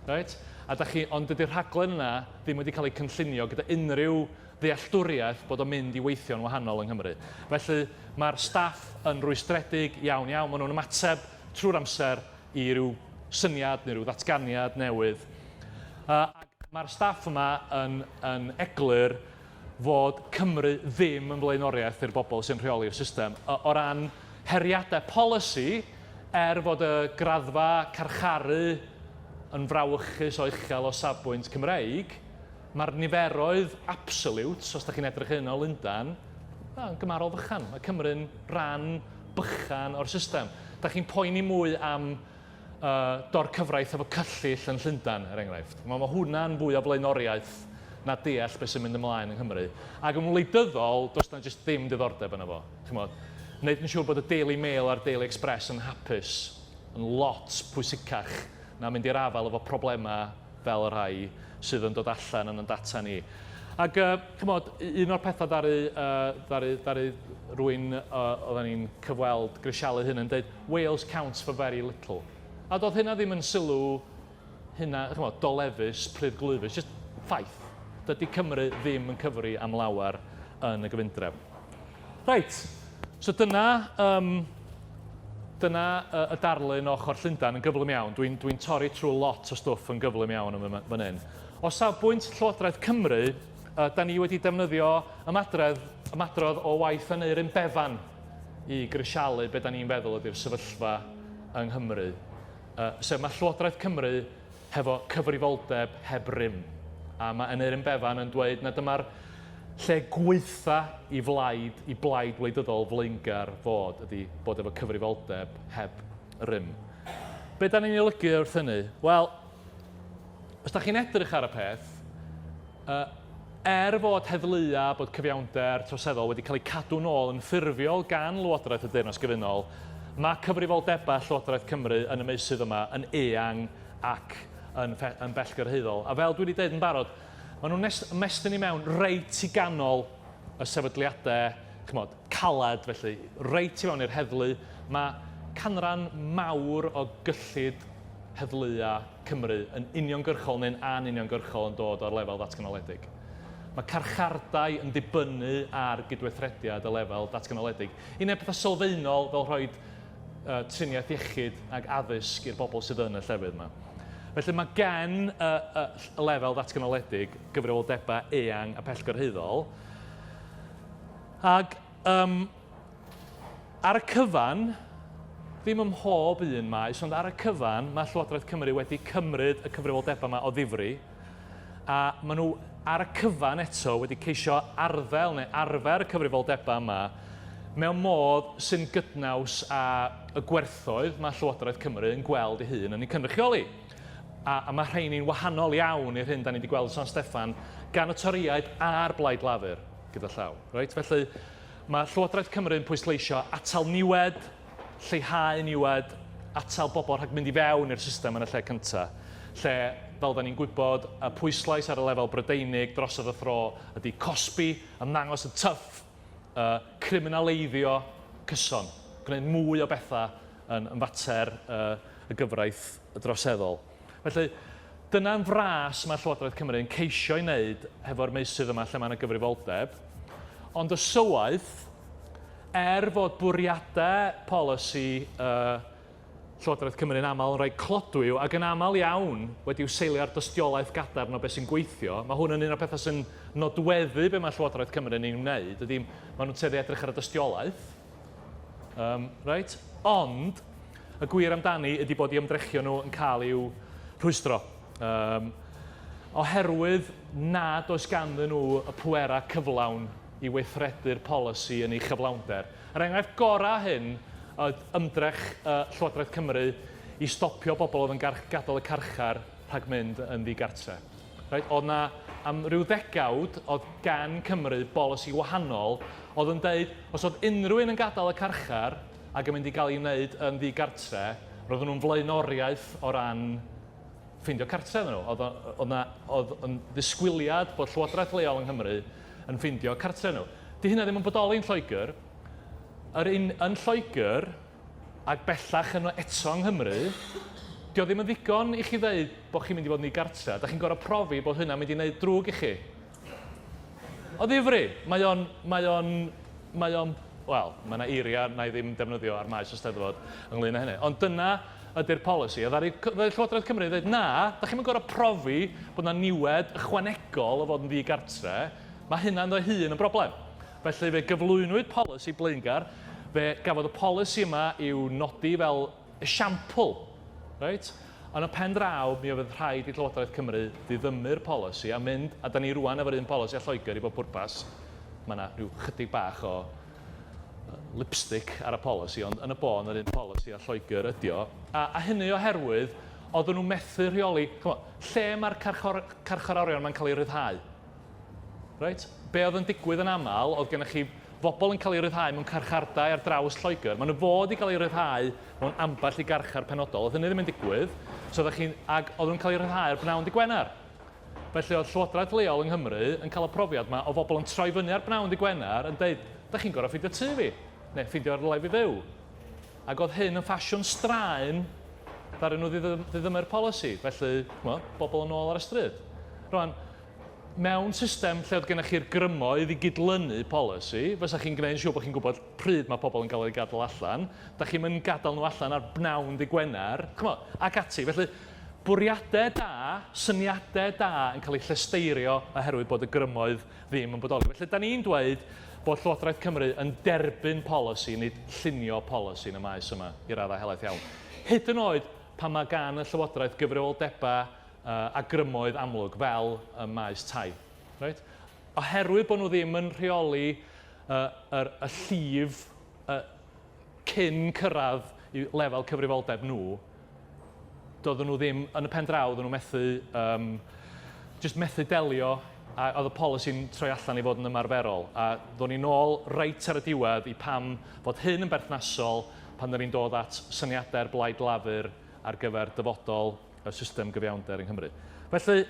Right? A da chi, ond dydy'r rhaglen yna ddim wedi cael ei cynllunio gyda unrhyw ddealltwriaeth bod o'n mynd i weithio'n wahanol yng Nghymru. Felly, mae'r staff yn rwystredig iawn iawn. Maen nhw'n ymateb trwy'r amser i ryw syniad neu ryw ddatganiad newydd. Ac mae'r staff yma yn, yn eglur fod Cymru ddim yn flaenoriaeth i'r bobl sy'n rheoli'r system. O ran heriadau polisi, er fod y graddfa carcharu yn frawychus o uchel o safbwynt Cymreig, mae'r niferoedd absoliwt, os da chi'n edrych hyn o Lundain, yn gymharol fychan. Mae Cymru'n ran bychan o'r system. Da chi'n poeni mwy am uh, dorcyfraith efo cyllyll yn Llundain, er enghraifft. Mae, mae hwnna'n fwy o flaenoriaeth na deall beth sy'n mynd ymlaen yng Nghymru. Ac yn wleidyddol, does na jyst ddim diddordeb yna fo. Chimod, wneud yn siŵr bod y Daily Mail a'r Daily Express yn hapus yn lot pwysicach na mynd i'r afael efo problemau fel y rhai sydd yn dod allan yn yn data ni. Ac, uh, chymod, un o'r pethau ddaru, uh, ddaru, ddaru rwy'n, uh, oedden ni'n cyfweld grisialu hyn yn dweud, Wales counts for very little. A doedd hynna ddim yn sylw hynna, chymod, dolefus, pruddglwyfus, just ffaith. Dydy Cymru ddim yn cyfri am lawer yn y gyfundrefn. Reit, so dyna, um, dyna y, y darlun o ochr Llundain yn gyflym iawn. Dwi'n dwi torri trwy lot o stwff yn gyflym iawn yn fan hyn. O safbwynt Llywodraeth Cymru, uh, da ni wedi defnyddio ymadredd, ymadrodd o waith Aneurin Bevan i grisialu be da ni'n feddwl ydy'r sefyllfa yng Nghymru. Uh, sef mae Llywodraeth Cymru hefo cyfrifoldeb heb rym. A mae Aneurin Bevan yn dweud na dyma'r lle gwaetha i flaid, i blaid wleidyddol flaengar fod, ydy bod efo cyfrifoldeb heb rym. Be da ni'n ei olygu wrth hynny? Wel, os da chi'n edrych ar y peth, uh, er fod heddlua, bod cyfiawnder troseddol wedi cael eu cadw nôl yn ffurfiol gan Lywodraeth y Deyrnas Gyfunol, mae cyfrifoldebau Llywodraeth Cymru yn y meysydd yma yn eang ac yn, yn bellgyrhaeddol. A fel dwi wedi dweud yn barod, maen nhw'n ymestyn i mewn reit i ganol y sefydliadau chymod, caled felly, reit i fewn i'r heddlu. Mae canran mawr o gyllid heddlua Cymru yn uniongyrchol neu'n anuniongyrchol yn dod o'r lefel ddatganoledig. Mae carchardai yn dibynnu ar gydweithrediad y lefel datganoledig i wneud pethau sylfaenol fel rhoi uh, triniaeth iechyd ac addysg i'r bobl sydd yn y llefydd yma. Felly mae gen y, y, y lefel ddatganoledig gyfrifoldebau eang a pellgyrhaeddol. Ac um, Ar y cyfan, ddim ym mhob un maes, ond ar y cyfan, mae Llywodraeth Cymru wedi cymryd y cyfrifoldebau yma o ddifri, a maen nhw ar y cyfan eto wedi ceisio arddel neu arfer y cyfrifoldebau yma mewn modd sy'n gydnaws â y gwerthoedd mae Llywodraeth Cymru yn gweld ei hun yn eu cynrychioli. A, a mae rheini'n wahanol iawn i'r hyn da ni wedi gweld yn San Steffan gan y Torïaid a'r Blaid Lafur, gyda llaw. Reit? Felly, Mae Llywodraeth Cymru yn pwysleisio atal niwed, lleihau niwed, atal bobl rhag mynd i fewn i'r system yn y lle cyntaf, lle, fel da ni'n gwybod, y pwyslais ar y lefel Brydeinig drosodd y thro ydy cosbi, ymddangos yn tough, uh, criminaleiddio cyson, gwneud mwy o bethau yn, yn fater uh, y gyfraith droseddol. Felly, dyna'n fras mae Llywodraeth Cymru yn ceisio ei wneud hefo'r meysydd yma lle mae yna gyfrifoldeb. Ond y sywaith, er fod bwriadau polisi uh, Llywodraeth Cymru yn aml yn rhoi clodwiw ac yn aml iawn wedi'w seilio ar dystiolaeth gadarn o beth sy'n gweithio, mae hwn yn un o'r pethau sy'n nodweddu be mae Llywodraeth Cymru yn ei wneud, ydy maen nhw'n tueddu edrych ar y dystiolaeth, Um, right? Ond, y gwir amdani ydy bod eu ymdrechion nhw yn cael i'w rhwystro. Um, oherwydd nad oes ganddyn nhw y pwerau cyflawn i weithredu'r polisi yn ei chyflawnder. Yr enghraifft gorau hyn oedd ymdrech uh, Llywodraeth Cymru i stopio bobl oedd yn gadael y carchar rhag mynd yn ddigartre. Reit, oedd 'na, am ryw ddegawd, oedd gan Cymru bolisi wahanol oedd yn deud, os oedd unrhyw un yn gadael y carchar ac yn mynd i gael ei wneud yn ddigartre, roedden nhw'n flaenoriaeth o ran ffeindio cartre iddyn nhw. Oedd, oedd 'na, oedd yn ddisgwyliad bod llywodraeth leol yng Nghymru yn ffeindio cartre nhw. Di hynna ddim yn bodoli yn Lloegr. Yr un, yn Lloegr, Ac bellach yno eto yng Nghymru, 'di o ddim yn ddigon i chi ddeud bod chi'n mynd i fod yn ddigartre, dach chi'n gorfod profi bod hynna'n mynd i wneud drwg i chi. O ddifri, mae o'n, mae o'n, mae o'n, wel, mae 'na eiriau wna i ddim defnyddio ar maes y Steddfod ynglyn â hynny, ond dyna ydy'r polisi. A ddaru, ddaru Llywodraeth Cymru ddeud, na, dach chi'm yn gorfod profi bod 'na niwed ychwanegol o fod yn ddigartre, mae hynna ynddo'i hun yn broblem. Felly fe gyflwynwyd polisi blaengar, fe gafodd y polisi yma i'w nodi fel esiampl, reit? Ond y pen draw, mi oedd rhaid i Llywodraeth Cymru ddiddymu'r polisi a mynd, a da ni rwan efo'r un polisi â Lloegr i bob pwrpas, mae yna rhyw chydig bach o lipstick ar y polisi, ond yn y bôn yr un polisi â Lloegr ydi o. A, a hynny oherwydd oedden nhw methu rheoli, ch'mo', lle mae'r carchor, carcharorion ma'n cael eu rhyddhau? Reit? Be oedd yn digwydd yn aml, oedd gennych chi fobl yn cael eu rhyddhau mewn carchardai ar draws Lloegr. Maen nhw fod i gael eu rhyddhau mewn ambell i garchar penodol. Oedd hynny ddim yn digwydd. So oeddech chi'n... Ac oedden nhw'n cael eu rhyddhau ar bnawn dydd Gwener. Felly oedd llywodraeth leol yng Nghymru yn cael y profiad 'ma o fobl yn troi fyny ar bnawn dydd Gwener yn deud, 'Da chi'n gorfod ffeindio tŷ fi, neu ffeindio rywle i fi fyw. Ac oedd hyn yn ffasiwn straen ddaru nhw ddiddymu'r polisi. Felly, ch'mo', bobl yn ôl ar y stryd. Rwan, mewn system lle oedd gennych chi'r grymoedd i gydlynu polisi, fysa chi'n gwneud yn siŵr bod chi'n gwybod pryd mae pobl yn cael eu gadael allan, da chi'm yn gadael nhw allan ar bnawn dydd Gwener, ch'mo', ac ati. Felly, bwriadau da, syniadau da yn cael eu llesteirio oherwydd bod y grymoedd ddim yn bodoli. Felly, da ni'n dweud bod Llywodraeth Cymru yn derbyn polisi, nid llunio polisi yn y maes yma i raddau helaeth iawn. Hyd yn oed pan mae gan y Llywodraeth gyfrifoldebau a grymoedd amlwg fel ym maes tai. Reit? Oherwydd bod nhw ddim yn rheoli yr, y llif cyn cyrraedd i lefel cyfrifoldeb nhw, doedden nhw ddim, yn y pen draw, oedden nhw methu, um, jyst methu delio, a oedd y polisi'n troi allan i fod yn ymarferol. A ddo'n ni nôl reit ar y diwedd i pam fod hyn yn berthnasol pan dyn ni'n dod at syniadau'r Blaid Lafur ar gyfer dyfodol y system gyfiawnder yng Nghymru. Felly,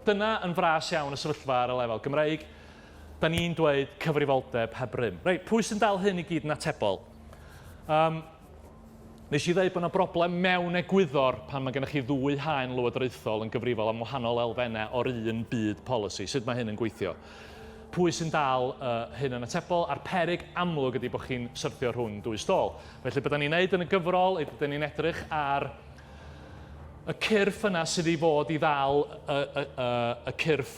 dyna yn fras iawn y sefyllfa ar y lefel Gymreig. Da ni'n dweud cyfrifoldeb heb rym. Reit, pwy sy'n dal hyn i gyd yn atebol? Um, nes i ddeud bod yna broblem mewn egwyddor pan mae gennych chi ddwy haen lywodraethol yn gyfrifol am wahanol elfennau o'r un byd polisi. Sut mae hyn yn gweithio? Pwy sy'n dal uh, hyn yn atebol? A'r peryg amlwg ydy bod chi'n syrthio rhwng dwy stôl. Felly, beth ni'n neud yn y gyfrol ydy bod ni'n edrych ar y cyrff yna sydd i fod i ddal y, y, y, y cyrff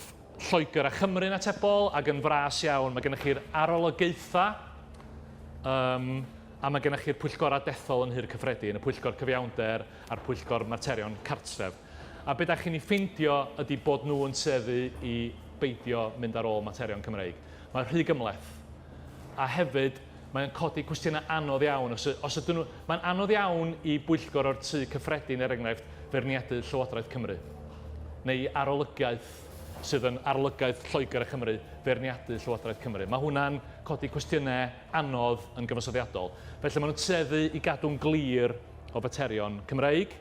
Lloegr a Chymru'n atebol, ac yn fras iawn, mae gennych chi'r arolygaethau, um, a mae gennych chi'r pwyllgorau dethol yn Nhŷ'r Cyffredin, y Pwyllgor Cyfiawnder a'r Pwyllgor Materion Cartref. A be da chi'n ei ffeindio ydy bod nhw yn tueddu i beidio mynd ar ôl materion Cymreig. Mae'n rhy gymhleth. A hefyd, mae'n codi cwestiynau anodd iawn. Os, os ydyn nhw... Mae'n anodd iawn i bwyllgor o'r Tŷ Cyffredin, er enghraifft, feirniadu Llywodraeth Cymru, neu i arolygaeth sydd yn arolygaeth Lloegr a Chymru feirniadu Llywodraeth Cymru. Mae hwnna'n codi cwestiynau anodd yn gyfansoddiadol. Felly maen nhw'n tueddu i gadw'n glir o faterion Cymreig.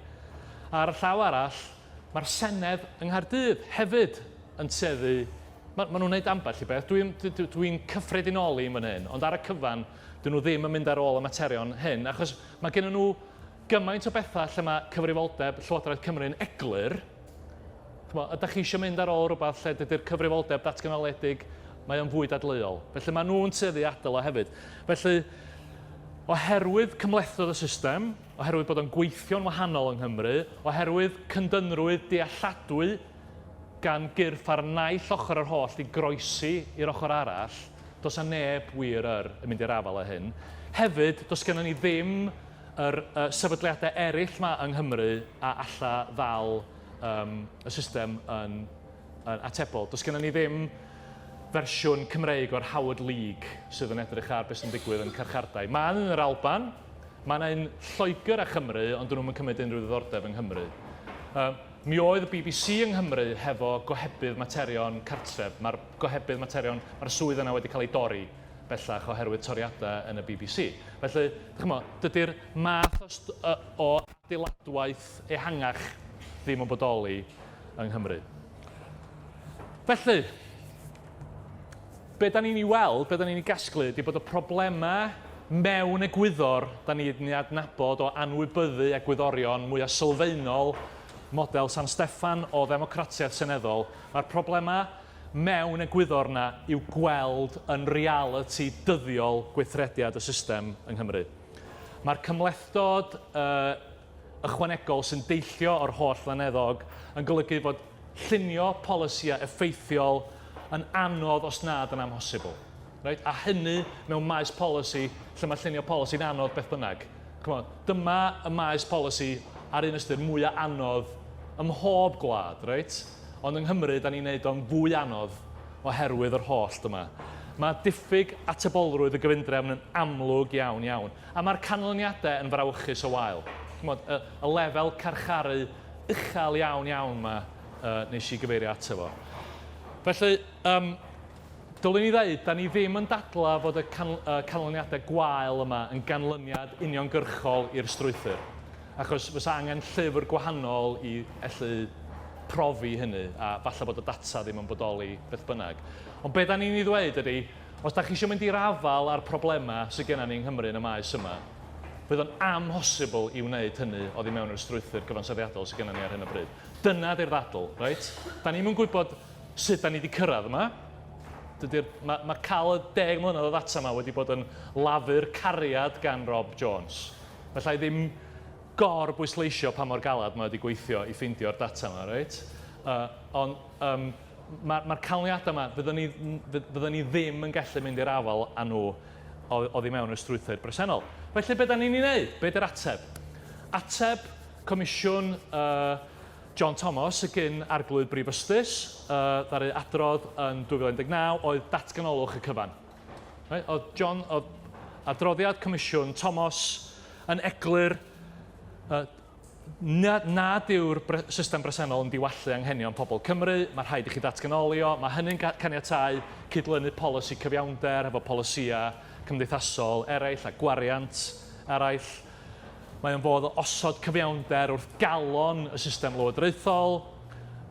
Ar y llaw arall, mae'r Senedd yng Nghaerdydd hefyd yn tueddu Ma, maen nhw'n neud ambell i beth. Dwi'n dwi, dwi, dwi cyffredinoli yn fan hyn, ond ar y cyfan, dyn nhw ddim yn mynd ar ôl y materion hyn, achos mae gen nhw gymaint o bethau lle mae cyfrifoldeb Llywodraeth Cymru'n eglur. Ch'mo, ydych chi eisiau mynd ar ôl rhywbeth lle dydy'r cyfrifoldeb datganoledig, mae o'n fwy dadleuol. Felly maen nhw'n tueddu adael o hefyd. Felly, oherwydd cymhlethdod y system, oherwydd bod o'n gweithio'n wahanol yng Nghymru, oherwydd cyndynrwydd dealladwy gan gyrff ar naill ochr yr hollt i groesi i'r ochr arall, does 'na neb wir yr yn mynd i'r afael â hyn. Hefyd, does gennon ni ddim yr uh, sefydliadau eraill 'ma yng Nghymru a alla ddal um, y system yn, yn atebol. Does gennym ni ddim fersiwn Cymreig o'r Howard League sydd yn edrych ar beth sy'n digwydd yn carchardai. Mae yn yr Alban, mae yna un Lloegr a Chymru, ond dyn nhw'n cymryd unrhyw ddiddordeb yng Nghymru. Mi oedd y BBC yng Nghymru hefo gohebydd materion cartref. Mae'r gohebydd materion, mae'r swydd yna wedi cael ei dorri bellach oherwydd toriadau yn y BBC. Felly, ch'mo, dydy'r math o, o adeiladwaith ehangach ddim yn bodoli yng Nghymru. Felly, be da ni'n ei weld, be da ni'n ei gasglu, ydy bod y problemau mewn egwyddor da ni'n ei adnabod o anwybyddu egwyddorion mwyaf sylfaenol model San Steffan o ddemocratiaeth seneddol, mae'r problemau mewn egwyddor 'na i'w gweld yn realiti dyddiol gweithrediad y system yng Nghymru. Mae'r cymhlethdod uh, ychwanegol sy'n deillio o'r holl ddaneddog yn golygu fod llunio polisïau effeithiol yn anodd os nad yn amhosibl. Reit? A hynny mewn maes polisi lle mae llunio polisi'n anodd beth bynnag. Ch'mod, dyma y maes polisi ar un ystyr mwya anodd ym mhob gwlad, reit? Ond yng Nghymru, da ni'n neud o'n fwy anodd oherwydd yr hollt yma. Mae diffyg atebolrwydd y gyfundrefn yn amlwg iawn, iawn. A mae'r canlyniadau yn frawychus o wael. Ch'mod, y, y lefel carcharu uchel iawn, iawn 'ma uh, nes i gyfeirio ato fo. Felly, um, Dylwn i ddeud, da ni ddim yn dadlau fod y canlyniadau gwael yma yn ganlyniad uniongyrchol i'r strwythur, achos fysa angen llyfr gwahanol i allu profi hynny, a falle bod y data ddim yn bodoli beth bynnag. Ond be da ni'n ei ddweud ydy, os da chi eisiau mynd i'r afael â'r problemau sydd gennym ni yng Nghymru yn y maes yma, fydd o'n amhosibl i wneud hynny oddi mewn i'r strwythur cyfansoddiadol sydd gennym ni ar hyn o bryd. Dyna 'di'r ddadl, reit? Da ni'm yn gwybod sut da ni 'di cyrraedd yma. Dydy'r... Mae, mae cael y 10 mlynedd o ddata yma wedi bod yn lafur cariad gan Rob Jones. Falla i ddim gor bwysleisio pa mor galed mae wedi gweithio i ffeindio'r data yma, reit? Ond um, mae'r ma canlyniadau yma, fyddwn ni, fyddwn ni ddim yn gallu mynd i'r afael â nhw oddi mewn i'r strwythur bresennol. Felly, be da ni'n ei wneud? Be di'r ateb? Ateb Comisiwn John Thomas, y gyn Arglwydd Brif Ustus, ddaru adrodd yn 2019 oedd datganolwch y cyfan. Right? Oedd, John, oedd adroddiad Comisiwn Thomas yn eglur na, nad yw'r bre system bresennol yn diwallu anghenion pobl Cymru, mae rhaid i chi ddatganoli o, mae hynny'n caniatáu cydlynu polisi cyfiawnder efo polisïau cymdeithasol eraill a gwariant eraill. Mae o'n fodd o osod cyfiawnder wrth galon y system lywodraethol.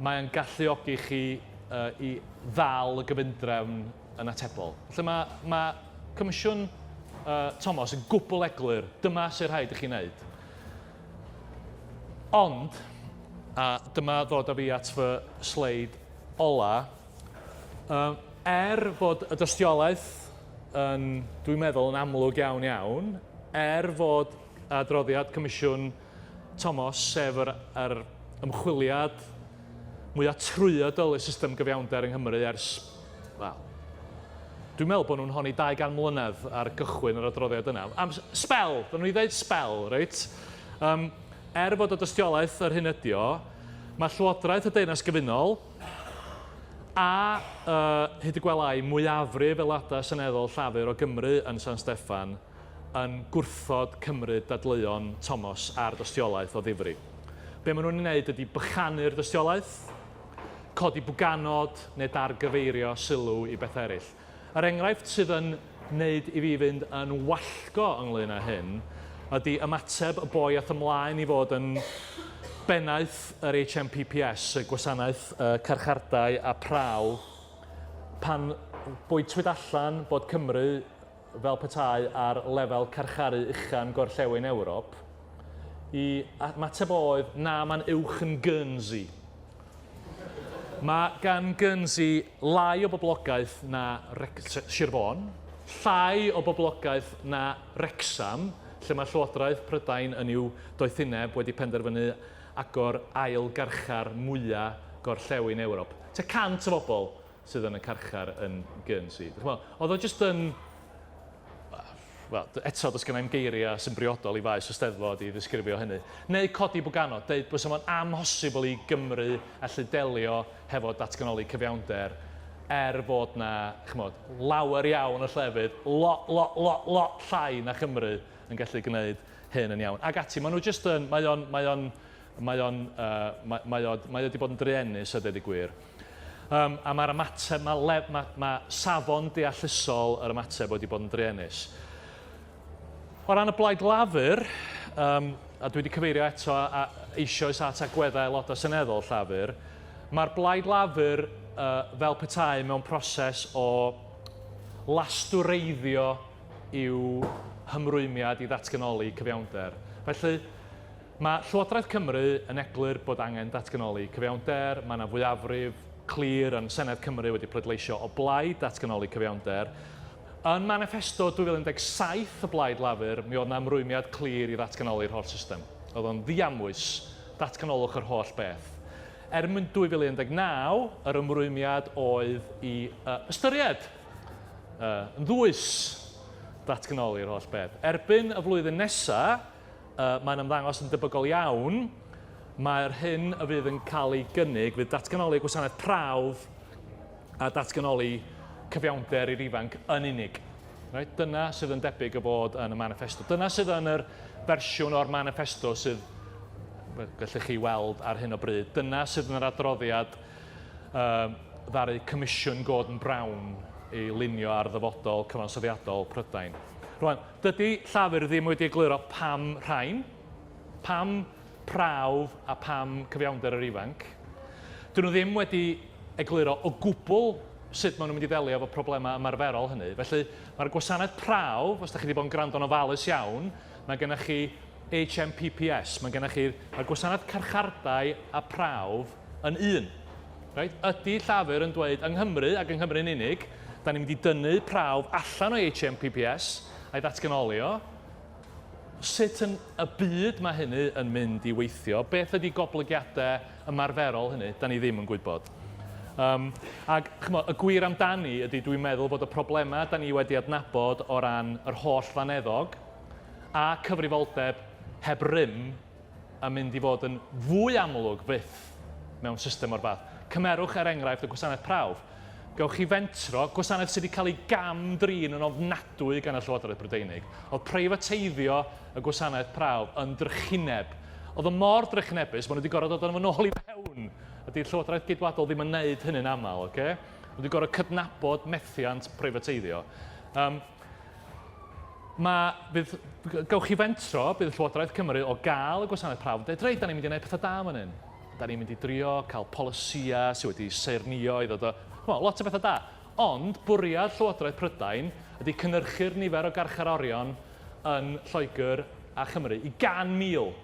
Mae o'n galluogi chi uh, i ddal y gyfundrefn yn atebol. Felly mae, mae Comisiwn uh, Thomas yn gwbl eglur, dyma sy'n rhaid i chi wneud. Ond, a dyma ddod â fi at fy sleid ola, uh, er fod y dystiolaeth yn, dwi'n meddwl, yn amlwg iawn iawn, er fod adroddiad Comisiwn Thomas, sef yr, yr ymchwiliad mwyaf trwyadl i'r system gyfiawnder yng Nghymru ers, wel, dwi'n meddwl bod nhw'n honni 200 mlynedd ar gychwyn yr adroddiad yna. Am sbel, dyn nhw'n dweud sbel, reit? Um, er fod y dystiolaeth yr hyn ydi o, mae Llywodraeth y Deyrnas Gyfunol a uh, hyd y gwelai mwyafrif aelodau seneddol Llafur o Gymru yn San Steffan yn gwrthod cymryd dadleuon Thomas a'r dystiolaeth o ddifri. Be maen nhw'n ei wneud ydy bychanu'r dystiolaeth, codi bwganod neu dargyfeirio sylw i bethau eraill. Yr enghraifft sydd yn wneud i fi fynd yn wallgo ynglyn â hyn ydy ymateb y boi ath ymlaen i fod yn bennaeth yr HMPPS, y gwasanaeth carchardai a prawf, pan bwytwyd allan bod Cymru fel petai ar lefel carcharu ucha'n gorllewin Ewrop, i ymateb oedd, na, mae'n uwch yn Guernsey. Mae gan Guernsey lai o boblogaeth na Sir Fôn, llai o boblogaeth na Wrecsam, lle mae Llywodraeth Prydain yn i'w doethineb wedi penderfynu agor ail garchar mwya gorllewin Ewrop. Tua 100 o bobl sydd yn y carchar yn Guernsey. Dych ch'mo', oedd o jyst yn... Wel, eto, does genna i'm geiriau sy'n briodol i faes y Steddfod i ddisgrifio hynny. Neu codi bwganod, deud bysa fo'n amhosibl i Gymru allu delio hefo datganoli cyfiawnder er fod 'na, chimod, lawer iawn o llefydd lot, lot, lot, lot llai na Chymru yn gallu gwneud hyn yn iawn. Ac ati, maen nhw jyst yn, mae o'n, mae o'n, mae o'n, uh, mae, mae o, mae o wedi bod yn druenus a dweud y gwir. Um, a mae'r ymateb, mae, le, mae, mae safon deallusol yr ymateb wedi bod yn druenus. O ran y Blaid Lafur, um, a dwi wedi cyfeirio eto a, a eisoes at agweddau aelodau seneddol Llafur, mae'r Blaid Lafur uh, fel petai mewn proses o lastwreiddio i'w hymrwymiad i ddatganoli cyfiawnder. Felly, mae Llywodraeth Cymru yn eglur bod angen datganoli cyfiawnder, mae yna fwyafrif clir yn Senedd Cymru wedi pleidleisio o blaid datganoli cyfiawnder. Yn maniffesto 2017 y Blaid Lafur, mi oedd yna ymrwymiad clir i ddatganoli'r holl system. Oedd o'n ddiamwys, datganolwch yr holl beth. Erbyn 2019, yr ymrwymiad oedd i uh, ystyried uh, yn ddwys datganoli'r holl beth. Erbyn y flwyddyn nesaf, uh, mae'n ymddangos yn debygol iawn, mae'r hyn y fydd yn cael ei gynnig fydd datganoli gwasanaeth prawf a datganoli cyfiawnder i'r ifanc yn unig. Right? Dyna sydd yn debyg o fod yn y manifesto. Dyna sydd yn yr fersiwn o'r manifesto sydd gallech chi weld ar hyn o bryd. Dyna sydd yn yr adroddiad uh, ddaru Comisiwn Gordon Brown ei lunio ar ddyfodol cyfansoddiadol Prydain. Rwan, dydy Llafur ddim wedi egluro pam rhain, pam prawf a pam cyfiawnder yr ifanc. Dyn nhw ddim wedi egluro o gwbl sut maen nhw'n mynd i ddelio efo problemau ymarferol hynny. Felly, mae'r gwasanaeth prawf, os da chi wedi bod yn gwrando'n ofalus iawn, mae gennych chi HMPPS, mae gennych chi, mae'r gwasanaeth carchardai a prawf yn un. Reit? Ydy Llafur yn dweud yng Nghymru, ac yng Nghymru'n unig, da ni'n mynd i dynnu prawf allan o HMPPS a'i ddatganoli o, Sut yn y byd mae hynny yn mynd i weithio? Beth ydy goblygiadau ymarferol hynny? Da ni ddim yn gwybod. Um, ac chymod, y gwir amdani ydy dwi'n meddwl bod y problemau da ni wedi adnabod o ran yr holl faneddog a cyfrifoldeb heb rym yn mynd i fod yn fwy amlwg fyth mewn system o'r fath. Cymerwch er enghraifft y gwasanaeth prawf. Gewch chi fentro, gwasanaeth sydd wedi cael ei gam-drin yn ofnadwy gan y Llywodraeth Brydeinig. Oedd preifateiddio y gwasanaeth prawf yn drychineb. Oedd o mor drychinebus, maen nhw wedi gorfod dod â fo nôl i fewn. Ydy'r Llywodraeth Geidwadol ddim yn neud hynny'n aml, oce? Nhw wedi gorfod cydnabod methiant preifateiddio. Um, Mae, bydd, gewch chi fentro, bydd Llywodraeth Cymru o gael y gwasanaeth prawf yn dweud, reit, da ni'n mynd i wneud pethau da fan hyn. Da ni'n mynd i drio cael polisïau sydd wedi saernïo i ddod o... Chimod, lot o bethau da. Ond bwriad Llywodraeth Prydain ydy cynhyrchu'r nifer o garcharorion yn Lloegr a Chymru i 100,000.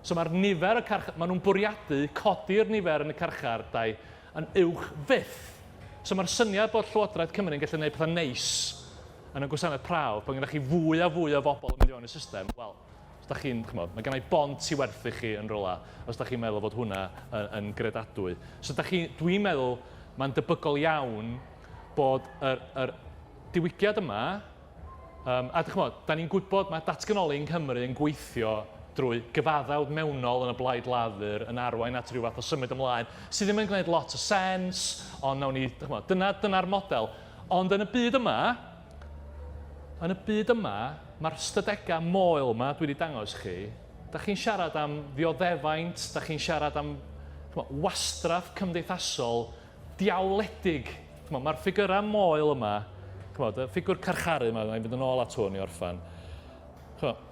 So mae'r nifer o carch... Maen nhw'n bwriadu codi'r nifer yn y carchardai yn uwch fyth. So mae'r syniad bod Llywodraeth Cymru yn gallu gwneud pethau neis yn y gwasanaeth prawf, bod gennych chi fwy a fwy o bobl yn mynd i fewn i'r system, wel, os da chi'n, chimod, mae gennau bont i werthu chi yn rywle, os da chi'n meddwl fod hwnna yn, yn gredadwy. So da chi, dwi'n meddwl, mae'n debygol iawn bod yr, yr diwygiad yma, um, a chimod, da ni'n gwybod mae datganoli yng Nghymru yn gweithio drwy gyfaddawd mewnol yn y Blaid Lafur yn arwain at rhyw fath o symud ymlaen, sydd ddim yn gwneud lot o sens, ond nawn ni, chimod, dyna, dyna'r model. Ond yn y byd yma, yn y byd yma, mae'r ystadegau moel yma dwi wedi dangos chi, da chi'n siarad am ddioddefaint, da chi'n siarad am chimod, wastraff cymdeithasol diawledig. Chimod, mae'r ffigurau moel yma, chimod, y ffigwr carcharu yma, na i fynd yn ôl at hwn i orffen. Chimod,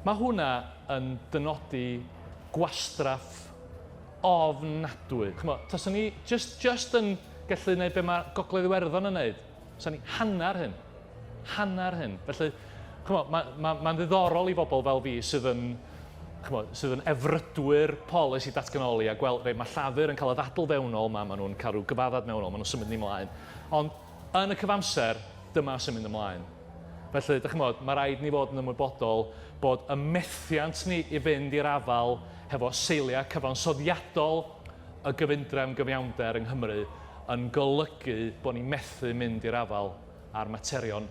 mae hwnna yn dynodi gwastraff ofnadwy. Chimod, taswn ni jyst, jyst yn gallu gwneud be mae Gogledd Iwerddon yn wneud, 'sa ni hanner hyn. Hanner hyn. Felly, chimod, mae'n ma, ma ddiddorol i bobl fel fi sydd yn, chimod, sydd yn efrydwyr polisi datganoli a gweld, reit, mae Llafur yn cael y ddadl fewnol yma, maen nhw'n cael rhyw gyfaddad mewnol, maen nhw'n symud ni mlaen. Ond yn y cyfamser, dyma sy'n mynd ymlaen. Felly, dych chimod, mae rhaid ni fod yn ymwybodol bod y methiant ni i fynd i'r afael hefo seiliau cyfansoddiadol y gyfundrefn gyfiawnder yng Nghymru yn golygu bod ni'n methu mynd i'r afael â'r materion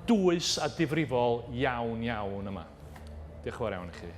dwys a difrifol iawn iawn yma. Diolch yn fawr iawn i chi.